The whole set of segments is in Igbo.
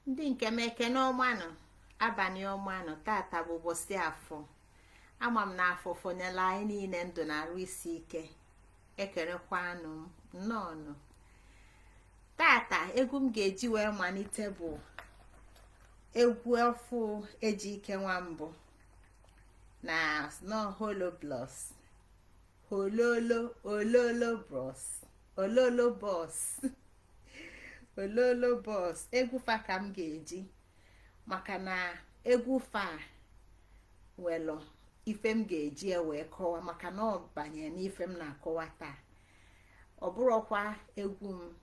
Ndị nke m, ekene ọmanụ, abalị ọmanụ. Tata bụ ụbọchị Afọ. Ama m na Afọ fọnyela anyị niile ndụ na arụ isi ike. Ekerekwanụ m nnọọnụ. Tata, egwu m ga-eji wee malite bụ egwu ọfụ Ejike Nwambụ na Snow Holoblos, Hololo, Ololo Bros, Ololo Bos, Ololo Bos. Egwu fa ka m ga-eji, maka na egwu fa nwelụ ife m ga-eji wee kọwa, maka na ọ banye n'ife m na-akọwa taa. Ọ bụrụkwa egwu m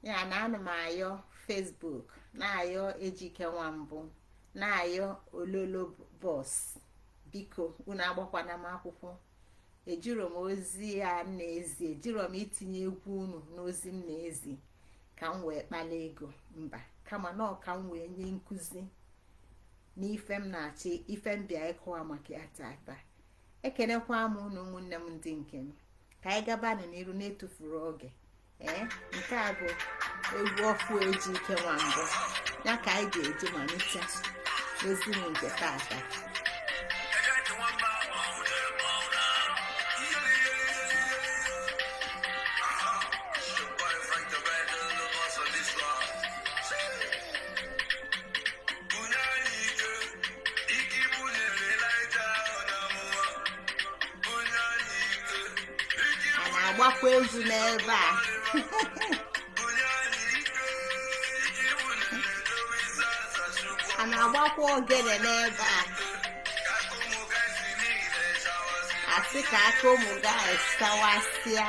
ya na ana m ayọ Facebook, na-ayọ Ejike Nwambụ, na-ayọ Ololo Bos, biko unu agbakwana m akwụkwọ. Ejiro m ozi ya m na-ezi, ejiro m itinye egwu unu n'ozi m na-ezi ka m wee kpala ego, mba, kama na ọ ka m wee nye nkụzi n'ife m na-achị, ife m bịa ịkọwa maka ya tata. Ekenekwa m unu, ụmụnne m ndị nke m. Ka anyị gabanụ n'iru na-etufuru oge. Ee, nke a bụ egwu ọfụ Ejike Nwambụ ya ka anyị ga-eji malite ozi m nke tata. A na-agbakwa egwu n'ebe a. A na-agbakwa ogene n'ebe a. Asị ka aka ụmụ guys sawasịa.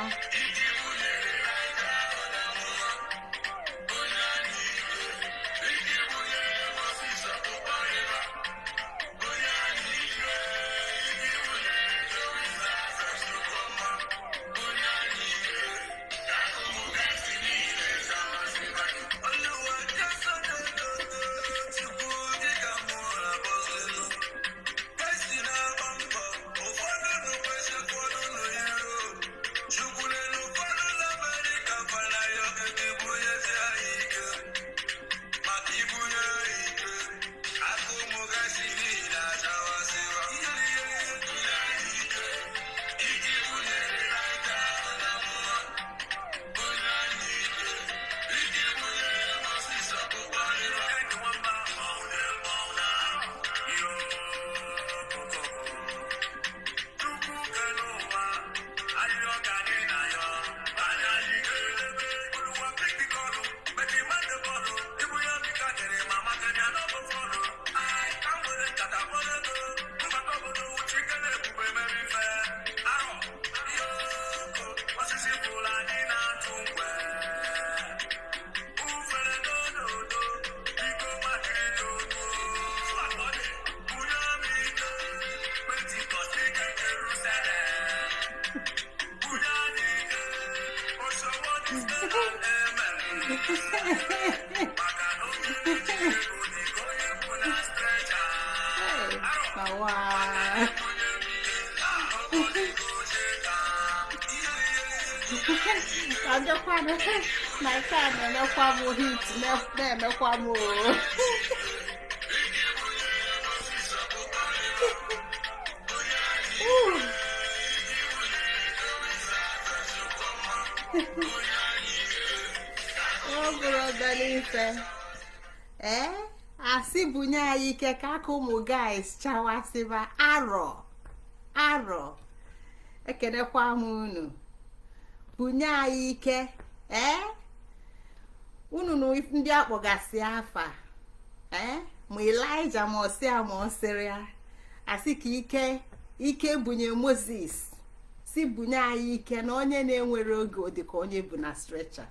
Hey, ọjọkwanụ na nke a na-emekwa m hit, na-emekwa m oo. Ọ bụrụ obere ife, ee, asị bunye anyị ike ka aka ụmụ guys chawasịba. Arọ arọ, ekenekwa m unu. Bunye anyị ike, ee, unu na ndị akpọgasị afa, ee, ma Elija ma ọsịa ma ọsịrị ya, asị ka ike ike bunye Moses, si bunye anyị ike na onye na-enwere oge dịka onye bụ na stretcher.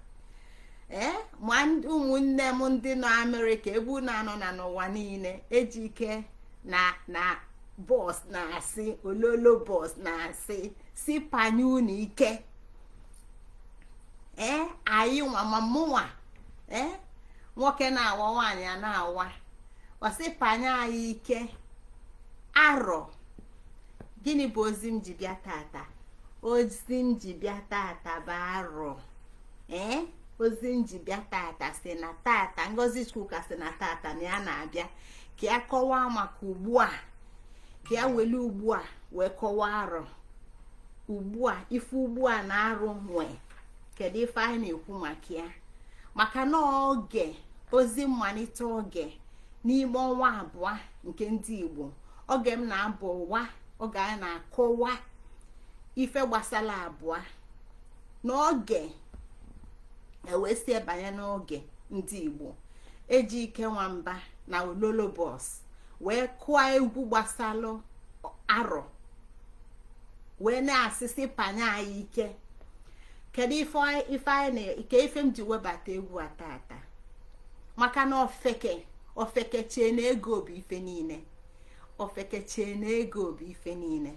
Ee, ma ụmụnne m ndị nọ Amerịka, ebe unu anọ na n'ụwa niile, Ejike na bọs na-asị, Ololo Bọs na-asị, si panye unu ike. Ee, anyị nwa, ma mụnwa, ee, nwoke na-awa, nwaanyị a na-awa, ọsị panye anyị ike. Arọ, gịnị bụ ozi m ji bịa tata? Ozi m ji bịa tata bụ arọ. Ee. Ozi nji bịa tata si na tata Ngozi Chukwuka si na tata na ya na-abịa ka ya kọwaa maka ugbu a, ka ya wele ugbu a wee kọwaa arọ ugbu a, ife ugbu a na-arụ nwe. Kedu ife anyị na-ekwu maka ya? Maka na oge ozi mmalite oge n'ime ọnwa abụọ nke ndị Igbo, oge m na-abụ ụwa, oge anyị na-akọwa ife gbasara abụọ n'oge ewee si banye n'oge ndị Igbo, eji ike nwamba na ololo bọs wee kụọ egwu gbasalụ arọ, wee na-asịsị panye anyị ike. Kedu ife anyị na ke ife m ji webata egwu a tata? Maka na ofeke ofeke chee na ego bụ ife niile. Ofeke chee na ego bụ ife niile.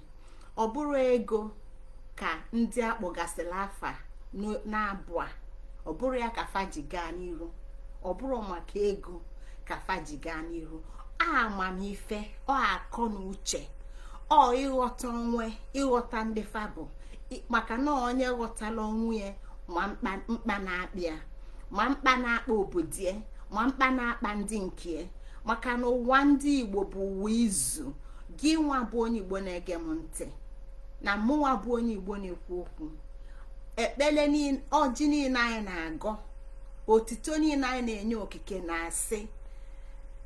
Ọ bụrụ ego ka ndị akpọgasịrị afa na-abụ a, ọ bụrụ ya ka fa ji gaa n'iru. Ọ bụrụ maka ego ka fa ji gaa n'iru. Amamife, ọ akọ na uche, ọ ịghọta onwe, ịghọta ndị fa bụ, maka na onye ghọtala onwe ya ma mkpa na-akpa ya, ma mkpa na-akpa obodo ya, ma mkpa na-akpa ndị nke ya. Maka na ụwa ndị Igbo bụ ụwa izu. Gị nwa bụ onye Igbo na-ege m ntị, na mụnwa bụ onye Igbo na-ekwu okwu, ekpele ọjị niile anyị na-agọ, otito niile anyị na-enye okike, na-asị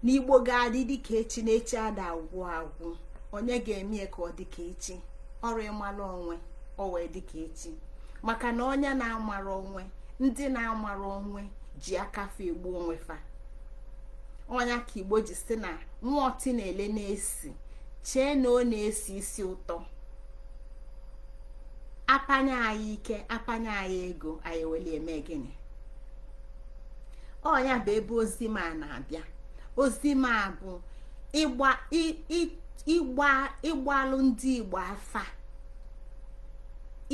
na Igbo ga-adị dịka echi, na echi ada agwụ agwụ. Onye ga-eme ka ọ dịka echi? Ọrụ ịmara onwe o wee dịka echi. Maka na onye na-amara onwe, ndị na-amara onwe ji aka fa egbu onwe fa. Ọnya ka Igbo ji si na nwa ọtị na-ele na-esi chee na ọ na-esi isi ụtọ. Apanye anyị ike, apanye anyị ego, anyị eweli eme gịnị? Ọnya bụ ebe ozi m a na-abịa. Ozi m a bụ ịgba ịgba ịgbalụ ndị Igbo afa,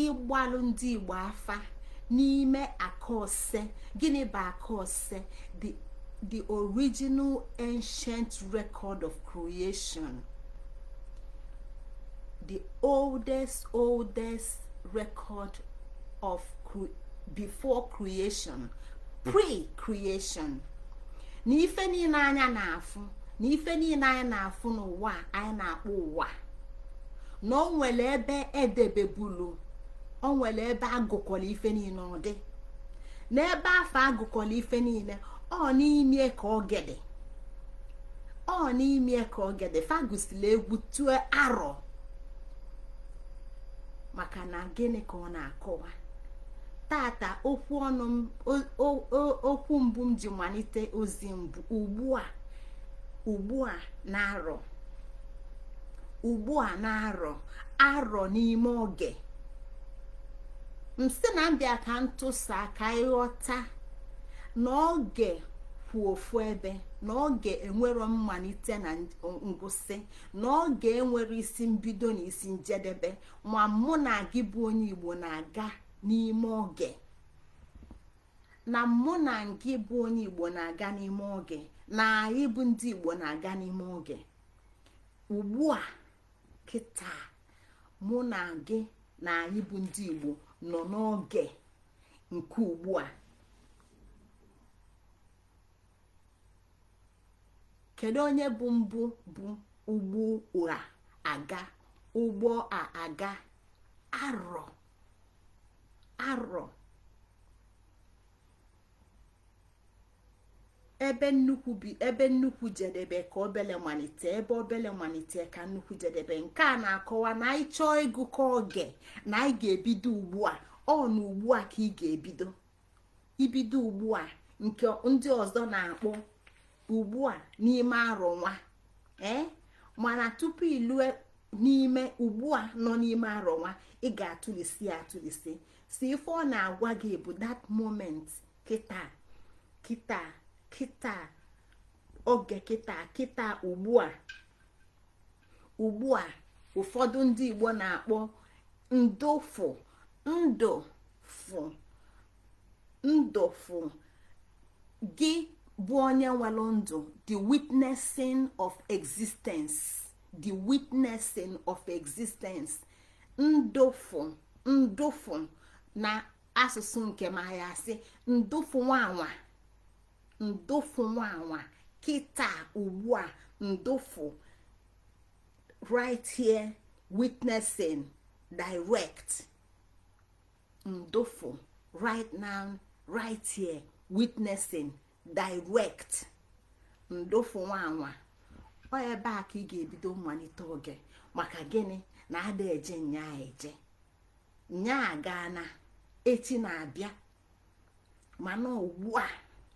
ịgbalụ ndị Igbo afa n'ime akose. Gịnị bụ akose? The original ancient record of creation, the oldest record of before creation, pre-creation. Na ife niile anya na-afụ, na ife niile anyị na-afụ n'ụwa anyị na-akpọ ụwa, na o nwere ebe edebebulu, o nwere ebe agụkọrọ ife niile. Ọ dị n'ebe afọ agụkọrọ ife niile. Ọ n'ime ka ogede, ọ n'ime ka ogede fagusila egwu tue arọ. Maka na gịnị ka ọ na-akọwa tata? Okwu ọnụ m, okwu mbụ m ji malite ozi mbụ, ugbu a, ugbu a na-arọ, ugbu a na-arọ, arọ n'ime oge. M sị na mbịa ka ntụsa ka ịghọta na oge kwụ ofu ebe, na oge enwero mmalite na ngwụsị, na oge enwere isi mbido na isi njedebe. Ma mụ na gị bụ onye Igbo na-aga n'ime oge, na mụ na gị bụ onye Igbo na-aga n'ime oge, na anyị bụ ndị Igbo na-aga n'ime oge ugbu a. Kịta mụ na gị na anyị bụ ndị Igbo nọ n'oge nke ugbu a. Kedu onye bụ mbụ bụ ugbu a aga, ụgbọ a aga? Arọ, arọ. Ebe nnukwu bi, ebe nnukwu jedebe ka obele malite, ebe obele malite ka nnukwu jedebe. Nke a na-akọwa na anyị chọọ ịgụkọ oge, na anyị ga-ebido ugbu a. Ọ na ugbu a ka ị ga-ebido. Ibido ugbu a, nke ndị ọzọ na-akpọ ugbu a n'ime arọ nwa, ee, mana tupu ilue n'ime ugbu a nọ n'ime arọ nwa, ị ga-atụlisi ya atụlisi. Si ife ọ na-agwa gị bụ that moment, kịta kịta kịta, oge kịta kịta, ugbu a, ugbu a. Ụfọdụ ndị Igbo na-akpọ ndụfụ, ndụfụ, ndụfụ. Gị bụ onye nwere ndụ, the witnessing of existence, the witnessing of existence, ndụfụ, ndụfụ na Asụsụ nke ma ya asị ndufu nwanwa, ndufu nwanwa, kịta ugbu a, ndufu right here, witnessing direct. Ndufu right now, right here, witnessing direct. Ndufu nwanwa, ọ ebe a ka ị ga-ebido mmalite oge. Maka gịnị? Na ada eje nyaa, eje nyaa gaa na echi na-abịa, mana ugbu a,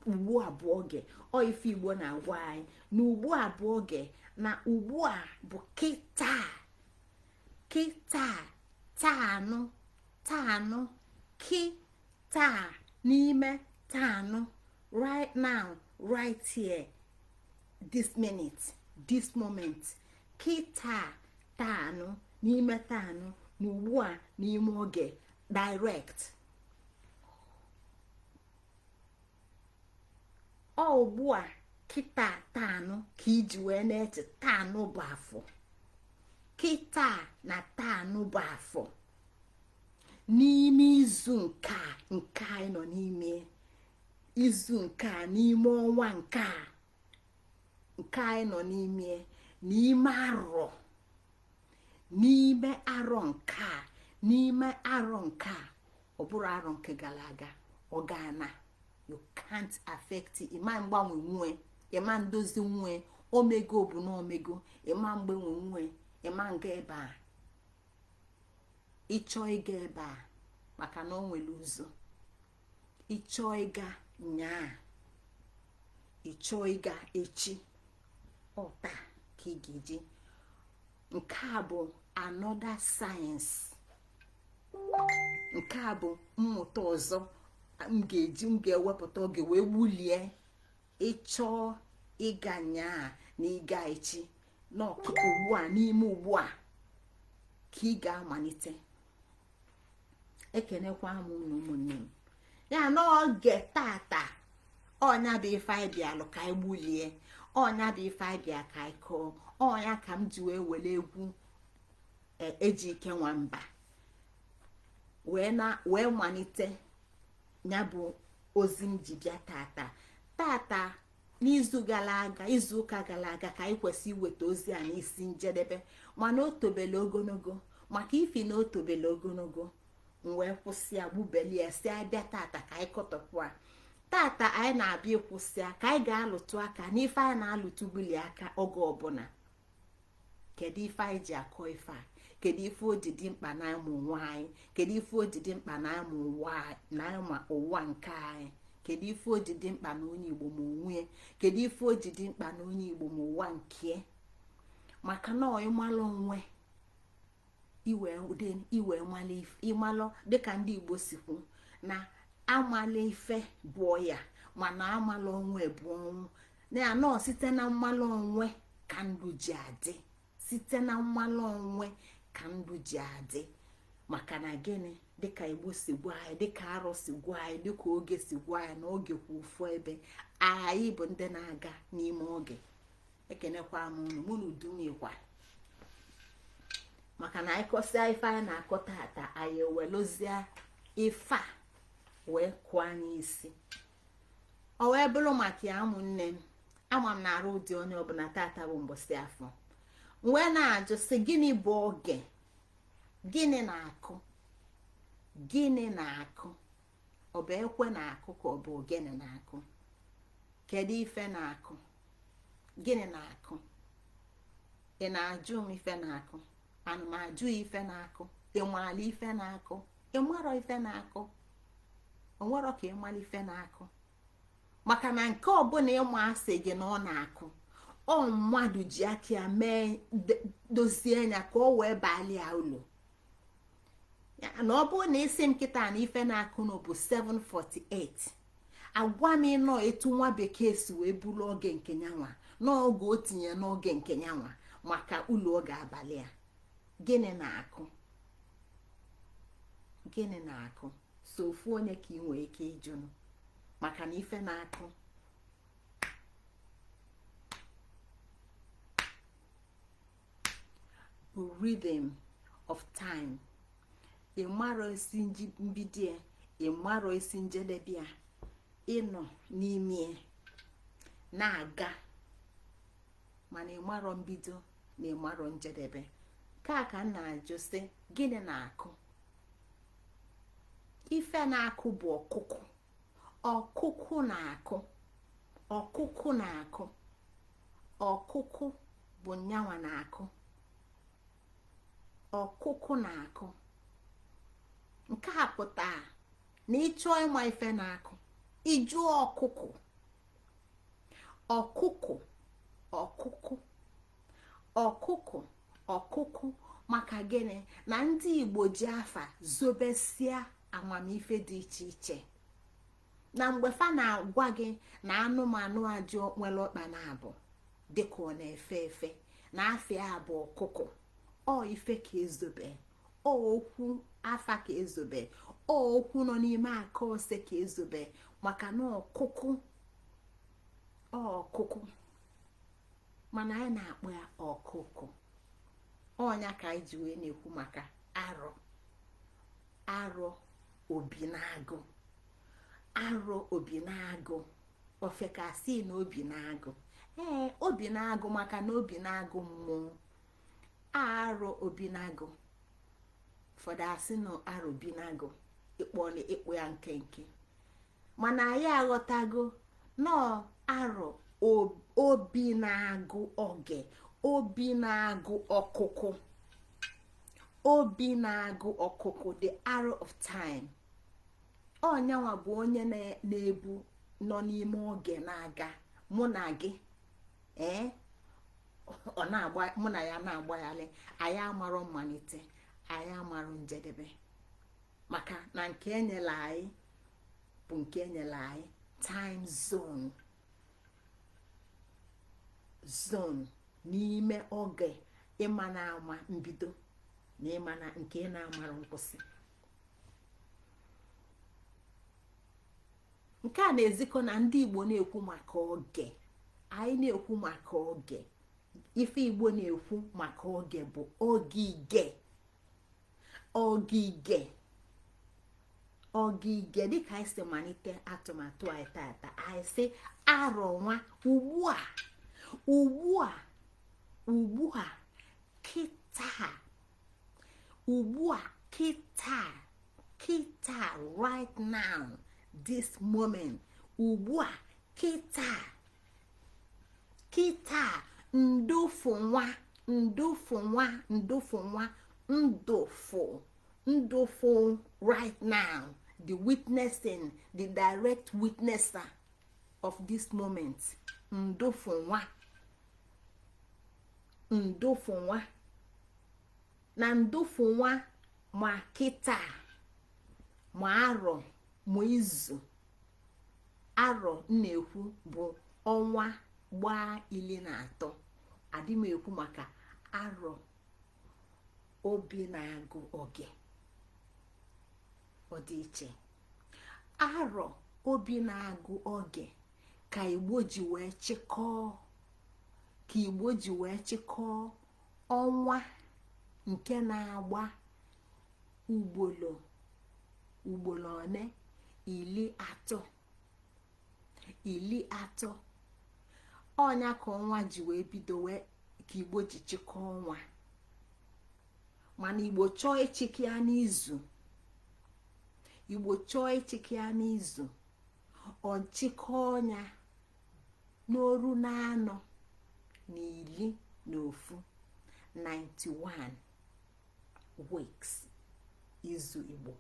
ugbu a bụ oge. Ọ ife Igbo na-agwa anyị na ugbu a bụ oge, na ugbu a bụ kịta, kịta, taanụ, taanụ, kịta, n'ime taanụ, right now, right here, this minute, this moment, kịta, taanụ, n'ime taanụ, na ugbu a, n'ime oge direct. Ọ ugbu a, kịta, taanụ ka iji wee na-eche. Taanụ bụ afọ, kịta na taanụ bụ afọ. N'ime izu nke a, nke anyị nọ n'ime izu nke a, n'ime ọnwa nke a, nke anyị nọ n'ime, n'ime arọ, n'ime arọ nke a, n'ime arọ nke a, ọ bụrụ arọ nke gara aga, ọ gaana. You can't affect it. Ịma mgbanwe nwe, ịma ndozi nwe. Omego bụ na omego. Ịma mgbanwe nwe, ịma nga ebe a ịchọ ịga ebe a, maka na o nwere ụzọ ịchọ ịga nyaa, ịchọ ịga echi, ọta ka ị ga-eji. Nke a bụ another science. Nke a bụ mmụta ọzọ m ga-eji, m ga-ewepụta oge wee wulie. Ịchọ ịga nyaa na ịga echi, ugbu a, n'ime ugbu a ka ị ga-amalite. Ekenekwa m unu, ụmụnne m. Ya n'oge tata, ọnya bụ ife anyị bịalụ ka anyị gbulie, ọnya bụ ife anyị bịa ka anyị kọọ. Ọnya ka m ji wee were egwu Ejike Nwamba wee na wee malite ya bụ ozi m ji bịa tata. Tata, n'izu gara aga, izu ụka gara aga, ka anyị kwesị iweta ozi a n'isi njedebe, mana o tobele ogologo. Maka ifi na o tobele ogologo, m wee kwụsị ya, gbubeli ya, si abịa tata ka anyị kọtọpụ a. Tata anyị na-abịa ịkwụsị ya, ka anyị ga-alụtụ aka n'ife anyị na-alụtụbuli aka oge ọbụla. Kedu ife anyị ji akọ ife a? Kedu ife o ji dị mkpa na ịmụ nwa anyị? Kedu ife o ji dị mkpa na ịmụ ụwa, na ịma ụwa nke anyị? Kedu ife o ji dị mkpa na onye Igbo ma onwe? Kedu ife o ji dị mkpa na onye Igbo ma ụwa nke? Maka na ịmalụ onwe iwe ịmalụ, dịka ndị Igbo si kwu na amala ife bụ ya, mana amala onwe bụ ọnwụ. Na nọọ site na mmalụ onwe ka ndụ ji adị, site na mmalụ onwe ka ndụ ji adị. Maka na gịnị? Dịka Igbo si gwa anyị, dịka arọ si gwa anyị, dịka oge si gwa anyị, na oge kwụ ofu ebe, anyị bụ ndị na-aga n'ime oge. Ekenekwa m unu, mụ na udumikwa, maka na anyị kọsịa ife anyị na-akọ tata, anyị eweluzie ife a wee kụọ anyị isi. Ọ wee bụrụ maka ya, ụmụnne m, ama m na arụ ụdị onye ọbụla. Tata bụ mbọsị afọ. M wee na-ajụ sị, gịnị bụ oge? Gịnị na-akụ? Gịnị na-akụ? Ọ bụ ekwe na-akụ ka ọ bụ ogene na-akụ? Kedu ife na-akụ? Gịnị na-akụ? Ị na-ajụ m ife na-akụ? Ana m ajụ ife na-akụ. Ị maala ife na-akụ? Ị marọ ife na-akụ? Onwerọ ka ị mara ife na-akụ, maka na nke ọbụla ịma asị gị na ọ na-akụ, ọ mmadụ ji aka ya mee, dozie ya ka ọ wee balia ụlọ ya. Na ọ bụrụ na isi m kịta na ife na-akụ nụ bụ 7:48, agwa m ịnọ etu nwa bekee si wee buru oge nke nyanwa n'oge o tinye n'oge nke nyanwa maka ụlọ oge abalị a. Gịnị na-akụ? Gịnị na-akụ? So ofu onye ka ị nwee ike ịjụnụ, maka na ife na-akụ bụ rhythm of time. Ị mara isi mbido, Ịmarọ isi njedebe ya. Ịnọ n'ime na-aga, mana ịmarọ mbido na ịmarọ njedebe. Ka ka m na-ajụ sị, gịnị na-akụ? Ife na-akụ bụ ọkụkụ. Ọkụkụ na-akụ, ọkụkụ na-akụ, ọkụkụ bụ nyanwa na-akụ, ọkụkụ na-akụ. Nke a pụtara na ịchọọ ịma ife na-akụ, ịjụọ ọkụkụ. Ọkụkụ, ọkụkụ, ọkụkụ, ọkụkụ. Maka gịnị? Na ndị Igbo ji afa zobesia amamife dị iche iche. Na mgbe fa na-agwa gị na anụmanụ ajụ nwere ọkpa na-abụ dịka ọ na-efe efe, na afịa bụ ọkụkụ, ọ ife ka ezobe, ọ okwu afa ka ezobe, ọ okwu nọ n'ime aka ose ka ezobe. Maka na ọkụkụ, ọkụkụ, mana anyị na-akpọ ya ọkụkụ. Ọnya ka anyị ji wee na-ekwu maka arọ, arọ obinagụ, arọ obinagụ. Ofekasi na obi na-agụ, ee, obi na-agụ, maka na obi na-agụ mmụọ. Arọ obinagụ, ụfọdụ asị na arọ obinagụ, ịkpọli ịkpụ ya nkenke, mana anyị aghọtago nọọ arọ obi na-agụ oge, obi na-agụ ọkụkụ, obi na-agụ ọkụkụ, the arrow of time. Ọnyanwa bụ onye na-ebu nọ n'ime oge na-aga. Mụ na gị, ee, ọ na-agba, mụ na ya na-agbagharị. Anyị amarọ mmalite, anyị amarọ njedebe, maka na nke enyela anyị bụ nke enyela anyị time zone, zone n'ime oge, ịma na ama mbido na ịma na nke ị na-amara nkwụsị. Nke a na-ezikọ na ndị Igbo na-ekwu maka oge. Anyị na-ekwu maka oge. Ife Igbo na-ekwu maka oge bụ ogige, ogige, ogige. Dịka anyị si malite atụmatụ anyị tata, anyị sị arọ nwa ugbu a, ugbu a, ugbu a, kịta, ugbu a, kịta, kịta, right now, this moment, ugbu a, kịta, kịta, ndufu nwa, ndufu nwa, ndufu nwa, ndufu, ndufu, right now, the witnessing, the direct witnesser of this moment, ndufu nwa, ndufu nwa na ndufu nwa. Ma kịta, ma arọ, ma izu. Arọ na-ekwu bụ ọnwa gbaa 13. Adị m ekwu maka arọ obi na-agụ oge. Ọ dị iche. Arọ obi na-agụ oge ka Igbo ji wee chịkọọ, ka Igbo ji wee chịkọọ ọnwa nke na-agba ugboro ugboro one? 30, 30. Ọnya ka ọnwa ji wee bido, wee ka Igbo ji chịkọọ ọnwa. Mana Igbo chọọ ịchịkọ ya n'izu, Igbo chọọ ịchịkọ ya n'izu, ọchịkọ ọnya n'oru na anọ na 11, 91 weeks, izu Igbo.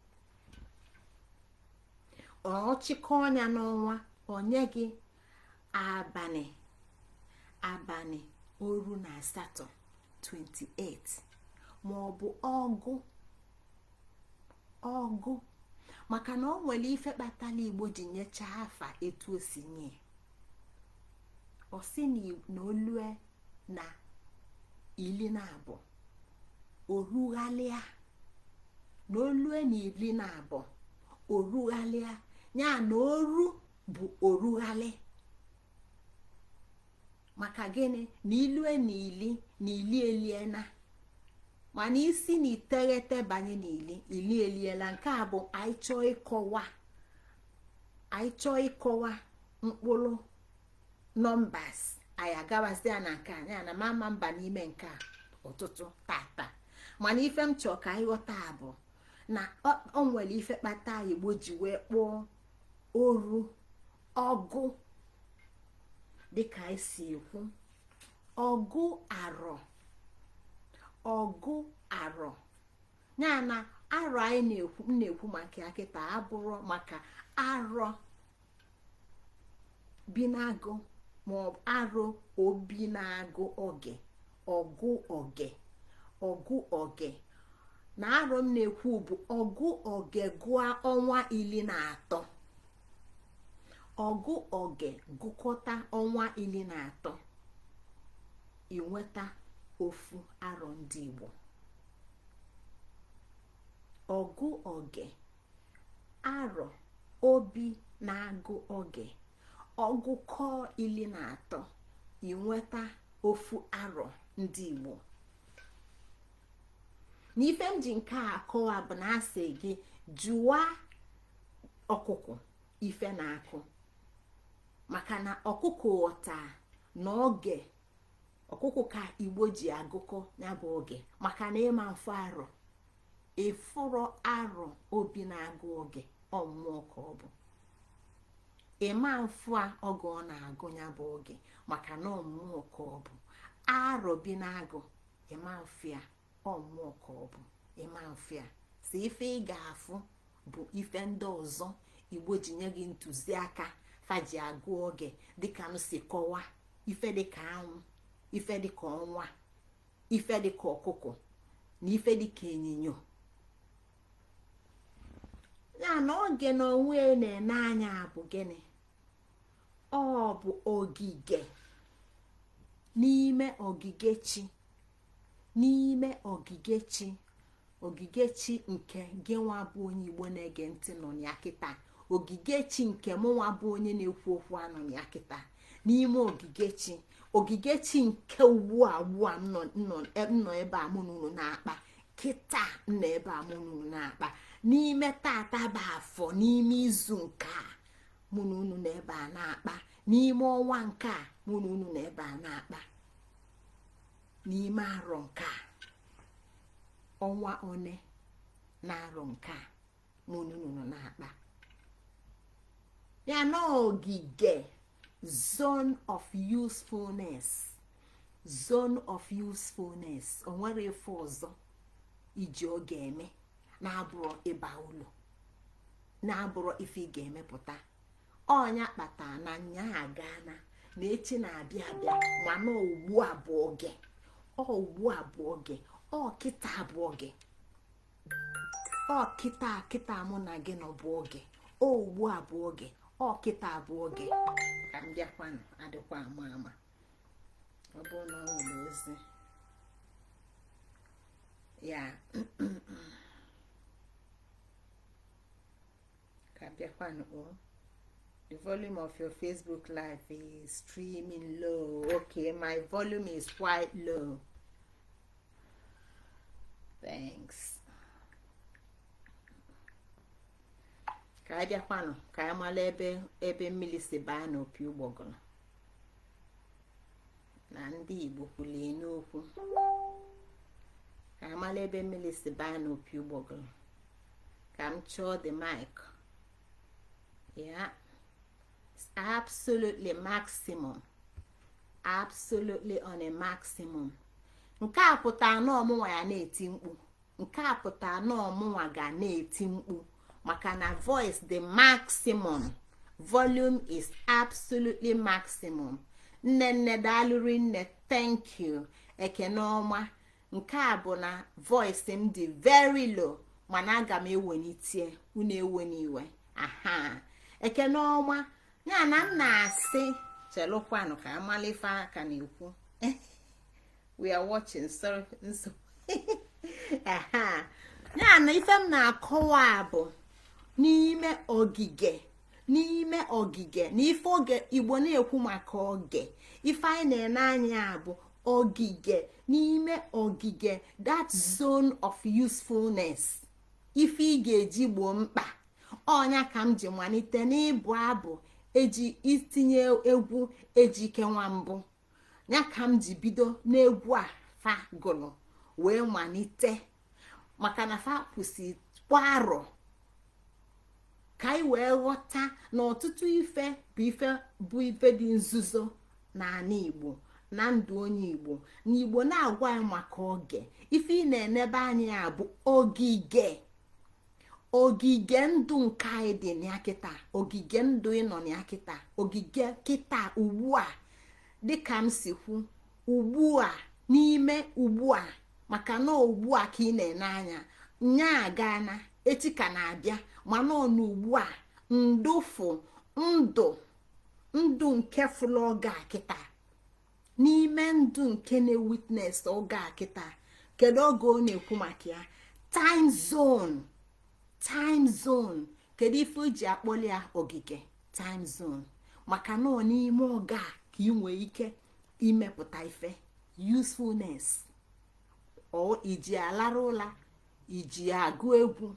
Ọchịkọ ọnya n'ọnwa, onye gị abalị abalị 38, 28, ma ọ bụ ọgụ ọgụ. Maka na ọ nwere ife kpatara Igbo ji nyechaa afa etu o si nye. Ọ sị na olue na 12, orughalịa. Na olue na 12, orughalịa ya. Na oru bụ orughalị. Maka gịnị? Na ilue na ili na ili eliena. Mana isi na iteghete banye n'ili, ili eliela. Nke a bụ anyị chọọ ịkọwa, anyị chọọ ịkọwa mkpụrụ numbers, anyị agawazịa na nke a ya na mama mba n'ime nke a ọtụtụ tata. Mana ife m chọọ ka anyị ghọta bụ na o nwere ife kpata Igbo ji wee kpọọ oru ọgụ, dịka anyị si ekwu ọgụ arọ, ọgụ arọ ya na arọ anyị na-ekwu. M na-ekwu maka ya kịta abụrụ maka arọ bi na-agụ maọbụ arọ obi na-agụ oge, ọgụ oge, ọgụ oge. Na arọ m na-ekwu bụ ọgụ oge gụọ ọnwa 13, ọgụ oge gụkọta ọnwa 13, inweta ofu arọ ndị Igbo. Ọgụ oge arọ obi na-agụ oge, ọgụkọ 13, inweta ofu arọ ndị Igbo. Na ife m ji nke a akọwa bụ na asị gị jụwa ọkụkọ ife na-akụ, maka na ọkụkọ ghọta na oge ọkụkọ ka Igbo ji agụkọ ya bụ oge, maka na ịma mfe arọ ịfụrọ arọ obi na-agụ oge ọmmụọ ka ọ bụ. Ịma mfụ a oge ọ na-agụ ya bụ oge, maka na ọmmụọ ka ọ bụ. Arọ bi na-agụ, ịma mfụ ya, ọmmụọ ka ọ bụ. Ịma mfụ ya si ife ị ga-afụ bụ ife ndị ọzọ Igbo ji nye gị ntụziaka faji agụ oge, dịka m si kọwa: ife dịka anwụ, ife dịka ọnwa, ife dịka ọkụkọ na ife dịka ịnyịnya. Ya na oge na onwe na-ene anya bụ gịnị? Ọ bụ ogige. N'ime ogige chi, n'ime ogige chi, ogige chi nke gị nwa bụ onye Igbo na-ege ntị nọ ya kịta, ogige chi nke mụnwa bụ onye na-ekwu okwu anọ ya kịta, n'ime ogige chi, ogige chi nke ugbu a, ugbu a m nọ ebe a mụ na unu na-akpa kịta, m nọ ebe a mụ na unu na-akpa n'ime tata bụ afọ, n'ime izu nke a mụ na unu nọ ebe a na-akpa, n'ime ọnwa nke a mụ na unu nọ ebe a na-akpa, n'ime arọ nke a, ọnwa one na arọ nke a mụ na unu nọ na-akpa ya na ogige, zone of usefulness, zone of usefulness. O nwere ife ọzọ iji oge eme na-abụrụ ịba ụlọ, na-abụrụ ife ị ga-emepụta. Ọnya kpata na nya agana na echi na-abịa abịa, mana ugbu a bụ oge. Ọ ugbu a bụ oge, ọ kịta bụ oge, ọ kịta kịta mụ na gị nọ bụ oge, ọ ugbu a bụ oge, ọ kịta bụ oge. Ka m bịakwanụ, adịkwa ama ama ọ bụrụ na ọ nwere ozi ya ka bịakwanụ. O the volume of your Facebook Live is streaming low. Okay, my volume is quite low, thanks. Ka anyị bịakwanụ ka anyị mara ebe ebe mmiri si baa n'opi ụgbọgụrụ na ndị Igbo kwulie n'okwu. Ka anyị mara ebe mmiri si baa n'opi ụgbọgụrụ. Ka m chọọ the mic. Yeah, absolutely maximum, absolutely on a maximum. Nke a pụtara na ọmụnwa ya na-eti mkpu. Nke a pụtara na ọmụnwa ga na-eti mkpu, maka na voice the maximum volume is absolutely maximum. Nne nne, daalụrị nne, thank you. Ekene ọma. Nke a bụ na voice m dị very low, mana aga m ewelitie unu ewe n'iwe. Aha, ekene ọma. Ya na m na-asị chelụkwanụ ka amala ife aka na-ekwu. We are watching, sorry, nso. Aha, ya na ife m na-akọwa bụ n'ime ogige, n'ime ogige na ife oge Igbo na-ekwu maka oge, ife anyị na-ene anya bụ ogige. N'ime ogige, that zone of usefulness, ife ị ga-eji gboo mkpa. Ọnya ka m ji malite n'ịbụ abụ eji itinye egwu Ejike Nwambụ. Ya ka m ji bido n'egwu a fa gụrụ wee malite, maka na fa kwụsị kwa arọ, ka anyị wee ghọta na ọtụtụ ife bụ ife bụ ife dị nzuzo n'ala Igbo na ndụ onye Igbo, na Igbo na-agwa anyị maka oge. Ife ị na-enebe anya ya bụ ogige, ogige ndụ nke anyị dị na kịta, ogige ndụ ịnọ na kịta, ogige kịta ugbu a. Dịka m si kwu, ugbu a, n'ime ugbu a, maka na ugbu a ka ị na-ene anya nya gana echi ka na-abịa, mana ọ ugbu a ndụfụ ndụ, ndụ nke fụlụ oge a kịta, n'ime ndụ nke na-witness oge a kịta. Kedu oge ọ na-ekwu maka ya? Time zone, time zone. Kedu ife o ji akpọli ya ogige time zone? Maka na ọ n'ime oge a ka ị nwee ike imepụta ife usefulness. Ọ iji alara ụla, iji agụ egwu,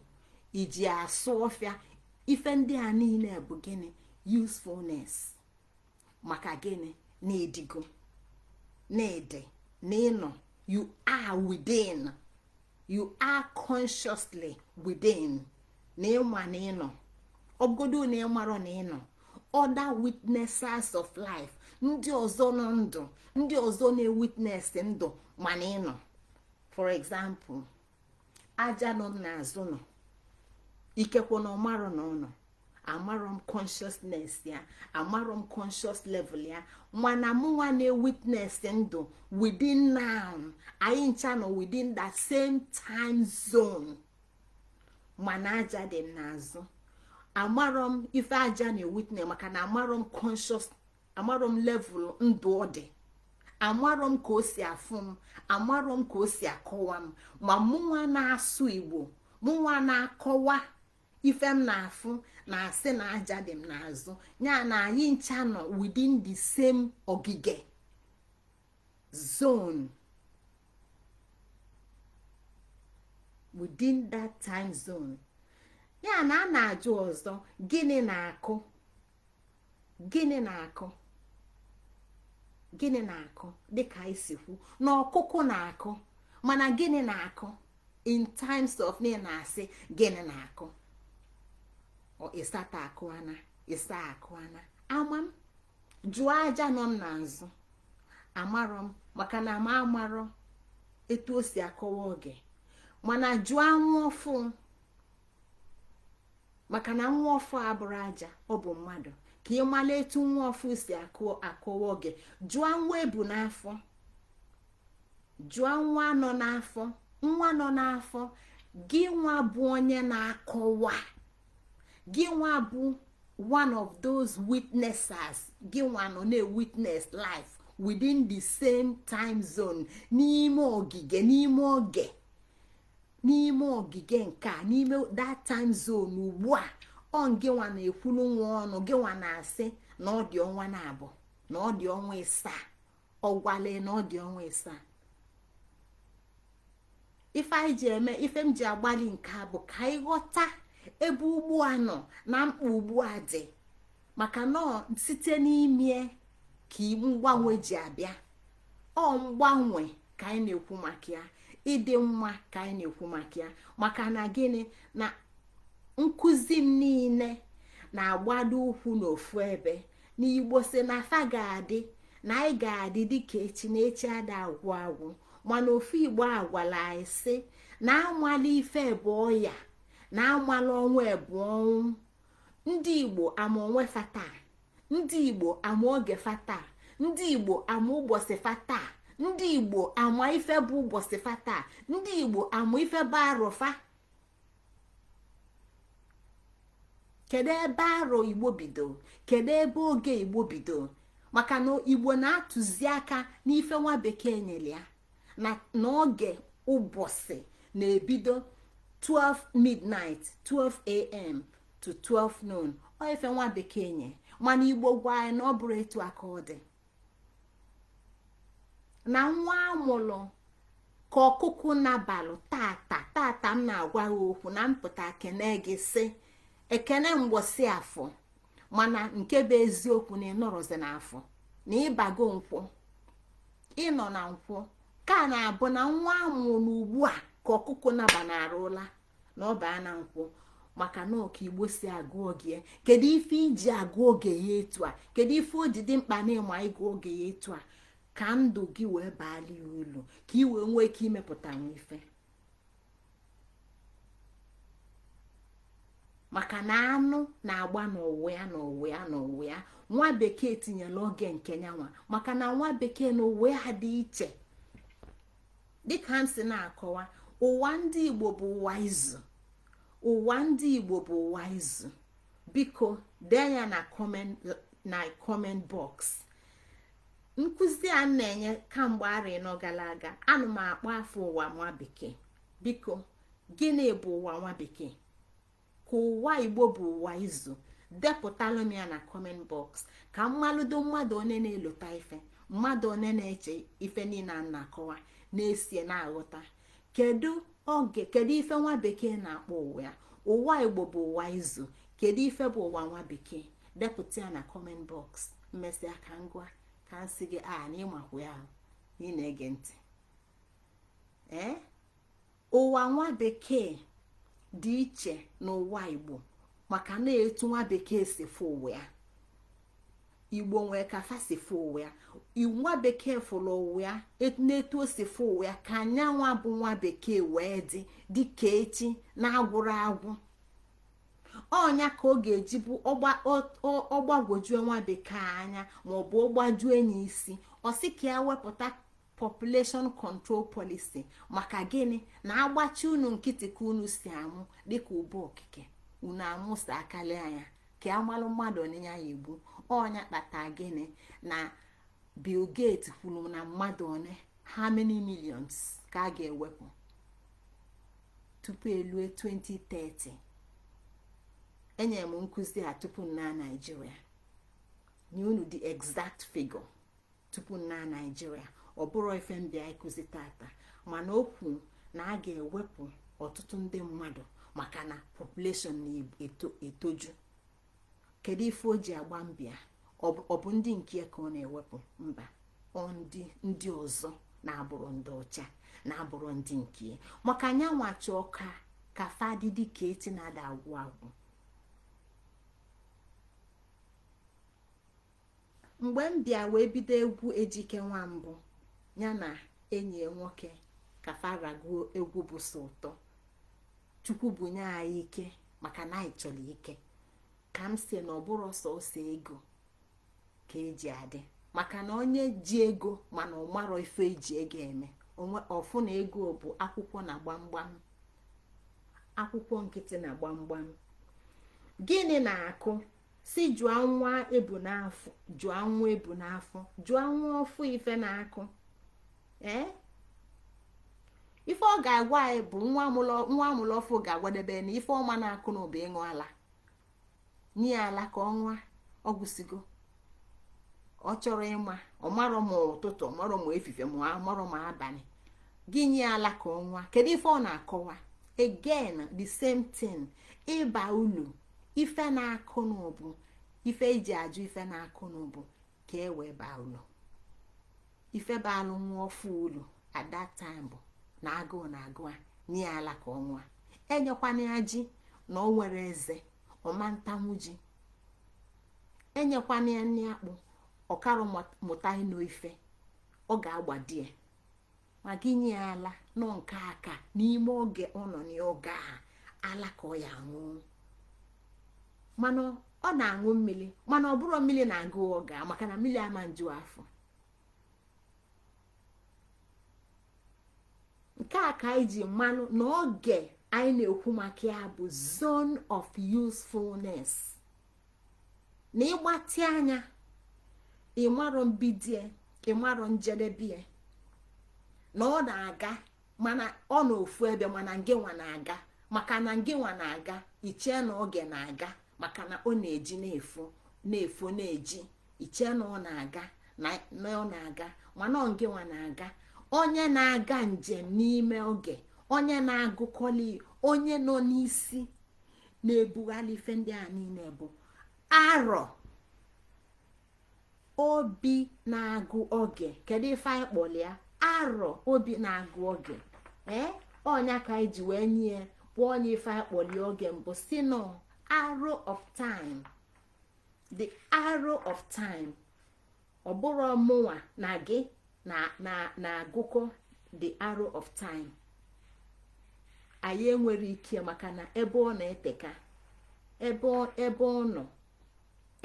iji asụ ọfịa, ife ndị a niile bụ gịnị? Usefulness. Maka gịnị? Na edigo na ede na ịnọ, you are within, you are consciously within, na ịma na ịnọ ọgodo na ịmarọ na ịnọ. Other witnesses of life, ndị ọzọ nọ ndụ, ndị ọzọ na-ewitness ndụ, mana ịnọ. For example, aja nọ m n'azụ nọ, ikekwe na ọmarọ na ọ nọ, amarọ m consciousness ya, amarọ m conscious level ya, mana mụnwa na-witness ndụ within now, anyị ncha nọ within that same time zone. Mana aja dị m n'azụ, amarọ m ife aja na-ewitness, maka na amarọ m conscious, amarọ m level ndụ ọ dị, amarọ m ka o si afụ m, amarọ m ka o si akọwa m. Ma mụnwa na-asụ Igbo, mụnwa na-akọwa ife m na-afụ, na-asị na aja dị m n'azụ ya, na anyị ncha nọ within the same ogige zone, within that time zone. Ya na a na-ajụ ọzọ, gịnị na-akụ? Gịnị na-akụ? Gịnị na-akụ? Dịka anyị si kwu na ọkụkụ na-akụ, mana gịnị na-akụ? In times of na na-asị gịnị na-akụ, ịsata akụana, ịsa akụana, ama m jụọ aja nọ m n'azụ, amarọ m, maka na m amarọ etu o si akọwa oge. Mana jụọ nwa ọfụ, maka na nwa ọfụ abụrụ aja, ọ bụ mmadụ, ka ị mara etu nwa ọfụ si akọwa oge. Jụọ nwa ebu n'afọ, jụọ nwa nọ n'afọ, nwa nọ n'afọ gị, nwa bụ onye na-akọwa gị, nwa bụ one of those witnesses, gị nwa nọ na-witness life within the same time zone, n'ime ogige, n'ime oge, n'ime ogige nke a, n'ime that time zone ugbu a. Ọ gị nwa na-ekwulu nwa ọnụ gị, nwa na-asị na ọ dị ọnwa na-abụ, na ọ dị ọnwa ịsaa, ọ gwale na ọ dị ọnwa ịsaa. Ife anyị ji eme, ife m ji agbalị nke a bụ ka anyị ghọta ebe ugbu a nọ na mkpa ugbu a dị, maka na site n'ime ka mgbanwe ji abịa. Ọ mgbanwe ka anyị na-ekwu maka ya, ịdị mma ka anyị na-ekwu maka ya. Maka na gịnị? Na nkụzi m niile na-agbado ụkwụ n'ofu ebe, na Igbo si na afa ga-adị, na anyị ga-adị dịka echi, na echi ada agwụ agwụ. Mana ofu Igbo agwala anyị sị na amala ife bụ ọya, na amala ọnwa ebu ọnwụ. Ndị Igbo ama onwe fata, ndị Igbo ama oge fata, ndị Igbo ama ụbọchị fata, ndị Igbo ama ife bụ ụbọchị fata, ndị Igbo ama ife bụ arụfa. Kedu ebe arọ Igbo bido? Kedu ebe oge Igbo bido? Maka na Igbo na-atụzi aka n'ife nwa bekee nyere ya na n'oge ụbọchị na-ebido 12 midnight, 12 a.m. to 12 noon. Ọ ife nwa bekee nye, mana Igbo gwa anyị na ọ bụrụ etu aka ọ dị na nwa amụlụ. Ka ọkụkụ nabalụ tata tata m na-agwa gị okwu na mpụta kene gị sị ekene mgbosi afọ, mana nke bụ eziokwu na ịnọrọzi n'afọ na ịbago nkwọ, ịnọ na nkwọ ka na-abụ na nwa amụ n'ugbu a ka ọkụkụ naba na-arụla na ọ baa na nkwọ. Maka na ọka Igbo si agụ oge. Kedu ife iji agụ oge ya etu a? Kedu ife o ji dị mkpa na ịma ịgụ oge ya etu a? Ka ndụ gị wee baali ulu, ka ị wee nwee ike imepụta nwa ife. Maka na anụ na-agba n'ụwa ya n'ụwa ya n'ụwa ya. Nwa bekee tinyere oge nke nyanwa, maka na nwa bekee na ụwa ya dị iche. Dịka m si na-akọwa, ụwa ndị Igbo bụ ụwa izu. Ụwa ndị Igbo bụ ụwa izu. Biko dee ya na comment box. Nkụzi a na-enye kamgbe arọ 4 gara aga, ana m akpọ afọ ụwa nwa bekee. Biko, gịnị bụ ụwa nwa bekee? Ka ụwa Igbo bụ ụwa izu. Depụtalụ m ya na comment box ka mmalụdo mmadụ one na-elota ife, mmadụ one na-eche ife niile a na-akọwa na-esie na-aghọta. Kedu oge, kedu ife nwa bekee na-akpọ ụwa ya? Ụwa Igbo bụ ụwa izu. Kedu ife bụ ụwa nwa bekee? Depụta ya na comment box. Mmesịa ka ngwa ka m sị gị a na ịmakwa ya na ị na-ege ntị. Ee, ụwa nwa bekee dị iche n'ụwa Igbo, maka na etu nwa bekee si fụ ụwa ya, Igbo nwee ka fa si fụ ụwa ya. Nwa bekee fụrụ ụwa ya n'etu o si fụ ụwa ya, ka anyanwa bụ nwa bekee wee dị dịka echi na-agwụrụ agwụ. Ọnya ka ọ ga-eji bụ ọgbagwojue nwa bekee anya, maọbụ ọgbajue enyi isi, ọ sị ka ya wepụta population control policy. Maka gịnị? Na agbachi unu nkịtị ka unu si amụ dịka ụba okike unu amụsa akali anya ka amalụ mmadụ onye ya egbu. Ọnya kpata gịnị na Bill Gates kwuru na mmadụ one, how many millions ka a ga-ewepụ tupu elue 2030. Enyere m nkụzi a tupu na Naịjirịa, nye unu the exact figure tupu na Naịjirịa. Ọ bụrụ ife mbịa ịkụzi tata, mana o kwu na a ga-ewepụ ọtụtụ ndị mmadụ maka na population na-etoju. Kedu ife o ji agba mbịa? Ọ bụ ndị nke ka ọ na-ewepụ? Mba, ọ ndị ọzọ na-abụrụ ndị ọcha, na-abụrụ ndị nke, maka anyanwa chọọ ka fadị dịka echi na-ada agwụ agwụ. Mgbe m bịa wee bido egwu Ejike Nwambụ ya na enyi ya nwoke ka faraguo egwu bụ so ụtọ Chukwu bunye anyị ike, maka na anyị chọrọ ike. Ka m si na ọ bụrụ sọsọ ego ka eji adị, maka na onye ji ego mana ọ marọ ife eji ego eme, ọfụ na ego bụ akwụkwọ na gbamgbam, akwụkwọ nkịtị na gbamgbam. Gịnị na-akụ? Si jụọ nwa ebu n'afọ, jụọ nwa ebu n'afọ, jụọ nwa ọfụ ife na-akụ. Ee, ife ọ ga-agwa anyị bụ nwa amụlụ ọfụ ga-agwadebe na ife ọma na-akụ n'ụba ịṅụ ala, nye ala ka ọ ṅụa, ọ gwụsigo. Ọ chọrọ ịma, ọ marọ ma ụtụtụ, ọ marọ ma efife, ma ọ marọ ma abalị, gị nye ala ka ọ ṅụa. Kedu ife ọ na-akọwa? Again, the same thing, ịba ulu. Ife na-akụ n'ụbụ, ife eji ajụ ife na-akụ n'ụbụ ka e wee baa ulu. Ife baalụ nwa ọfụ ulu at that time bụ na agụụ na agụa, nye ala ka ọ ṅụa. Enyekwana ya ji na ọ nwere eze, ọma ntanwu ji. Enyekwana ya nri akpụ, ọkarụ mụta ịnụ ife, ọ ga-agbadi ya. Ma gị nye ya ala nọ nke aka n'ime oge ọ nọ n'oge a, ala ka ọ ya aṅụ. Mana ọ na-aṅụ mmiri, mana ọ bụrụ mmiri na-agụ oge a, maka na mmiri ama nju afọ. Nke a ka anyị ji mmanụ na oge anyị na-ekwu maka ya bụ zone of usefulness. Na ịgbatị anya, ịmarọ mbidie, ịmarọ njedebie, na ọ na-aga, mana ọ na ofu ebe, mana ngịnwa na-aga, maka na ngịnwa na-aga, ichee na oge na-aga, maka na ọ na-eji na-efo na-efo na-eji, ichee na ọ na-aga, na ọ na-aga, mana ọ ngịnwa na-aga. Onye na-aga njem n'ime oge, onye na-agụkọli, onye nọ n'isi na-ebugharị ife ndị a niile bụ arọ obi na-agụ oge. Kedu ife anyị kpọrọ ya? Arọ obi na-agụ oge. Ee, ọnya ka anyị ji wee nye kpọọ onye ife anyị kpọrọ ya oge mbụ si nọ arrow of time, the arrow of time. Ọ bụrụ mụnwa na gị na na na-agụkọ the arrow of time, anyị enwere ike, maka na ebe ọ na-eteka, ebe ọ nọ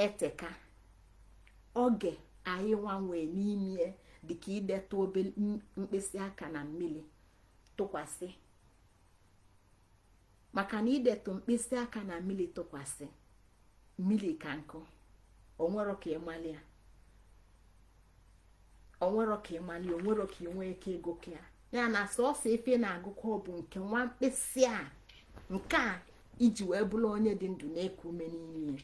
eteka. Oge anyị nwanwee n'ime dịka idetụ obere mkpịsị aka na mmiri tụkwasị, maka na idetụ mkpịsị aka na mmiri tụkwasị, mmiri ka nkụ. Onwero ka ịmali ya, onwero ka ịmali, onwero ka ị nwee ike ịgụkọ ya. Ya na sọsọ ife na-agụkọ bụ nke nwa mkpịsị a, nke a iji wee bụrụ onye dị ndụ na-eku ume n'ime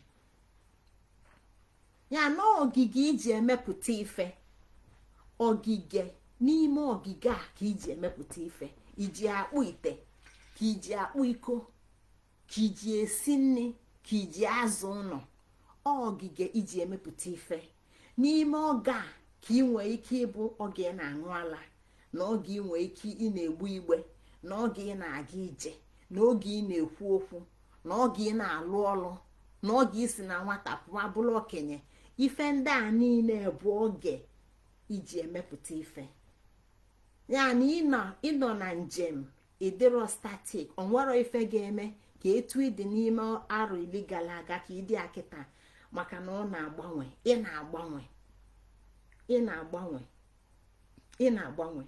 ya, na ogige iji emepụta ife. Ogige, n'ime ogige a ka iji emepụta ife, iji akpụ ite, ka iji akpụ iko, ka iji esi nri, ka iji azụ ụlọ. Ogige iji emepụta ife, n'ime oge a ka ị nwee ike ịbụ oge ị na-aṅụ ala, na oge ị nwee ike ị na-egbu igbe, na oge ị na-aga ije, na oge ị na-ekwu okwu, na oge ị na-alụ ọlụ, na oge isi na nwata pụọ bụrụ okenye. Ife ndị a niile bụ oge iji emepụta ife. Ya na ịnọ na njem, ịdịrọ static. Onwero ife ga-eme ka etu ịdị n'ime arọ 10 gara aga ka ịdị akịta, maka na ọ na-agbanwe. Ị na-agbanwe, ị na-agbanwe, ị na-agbanwe.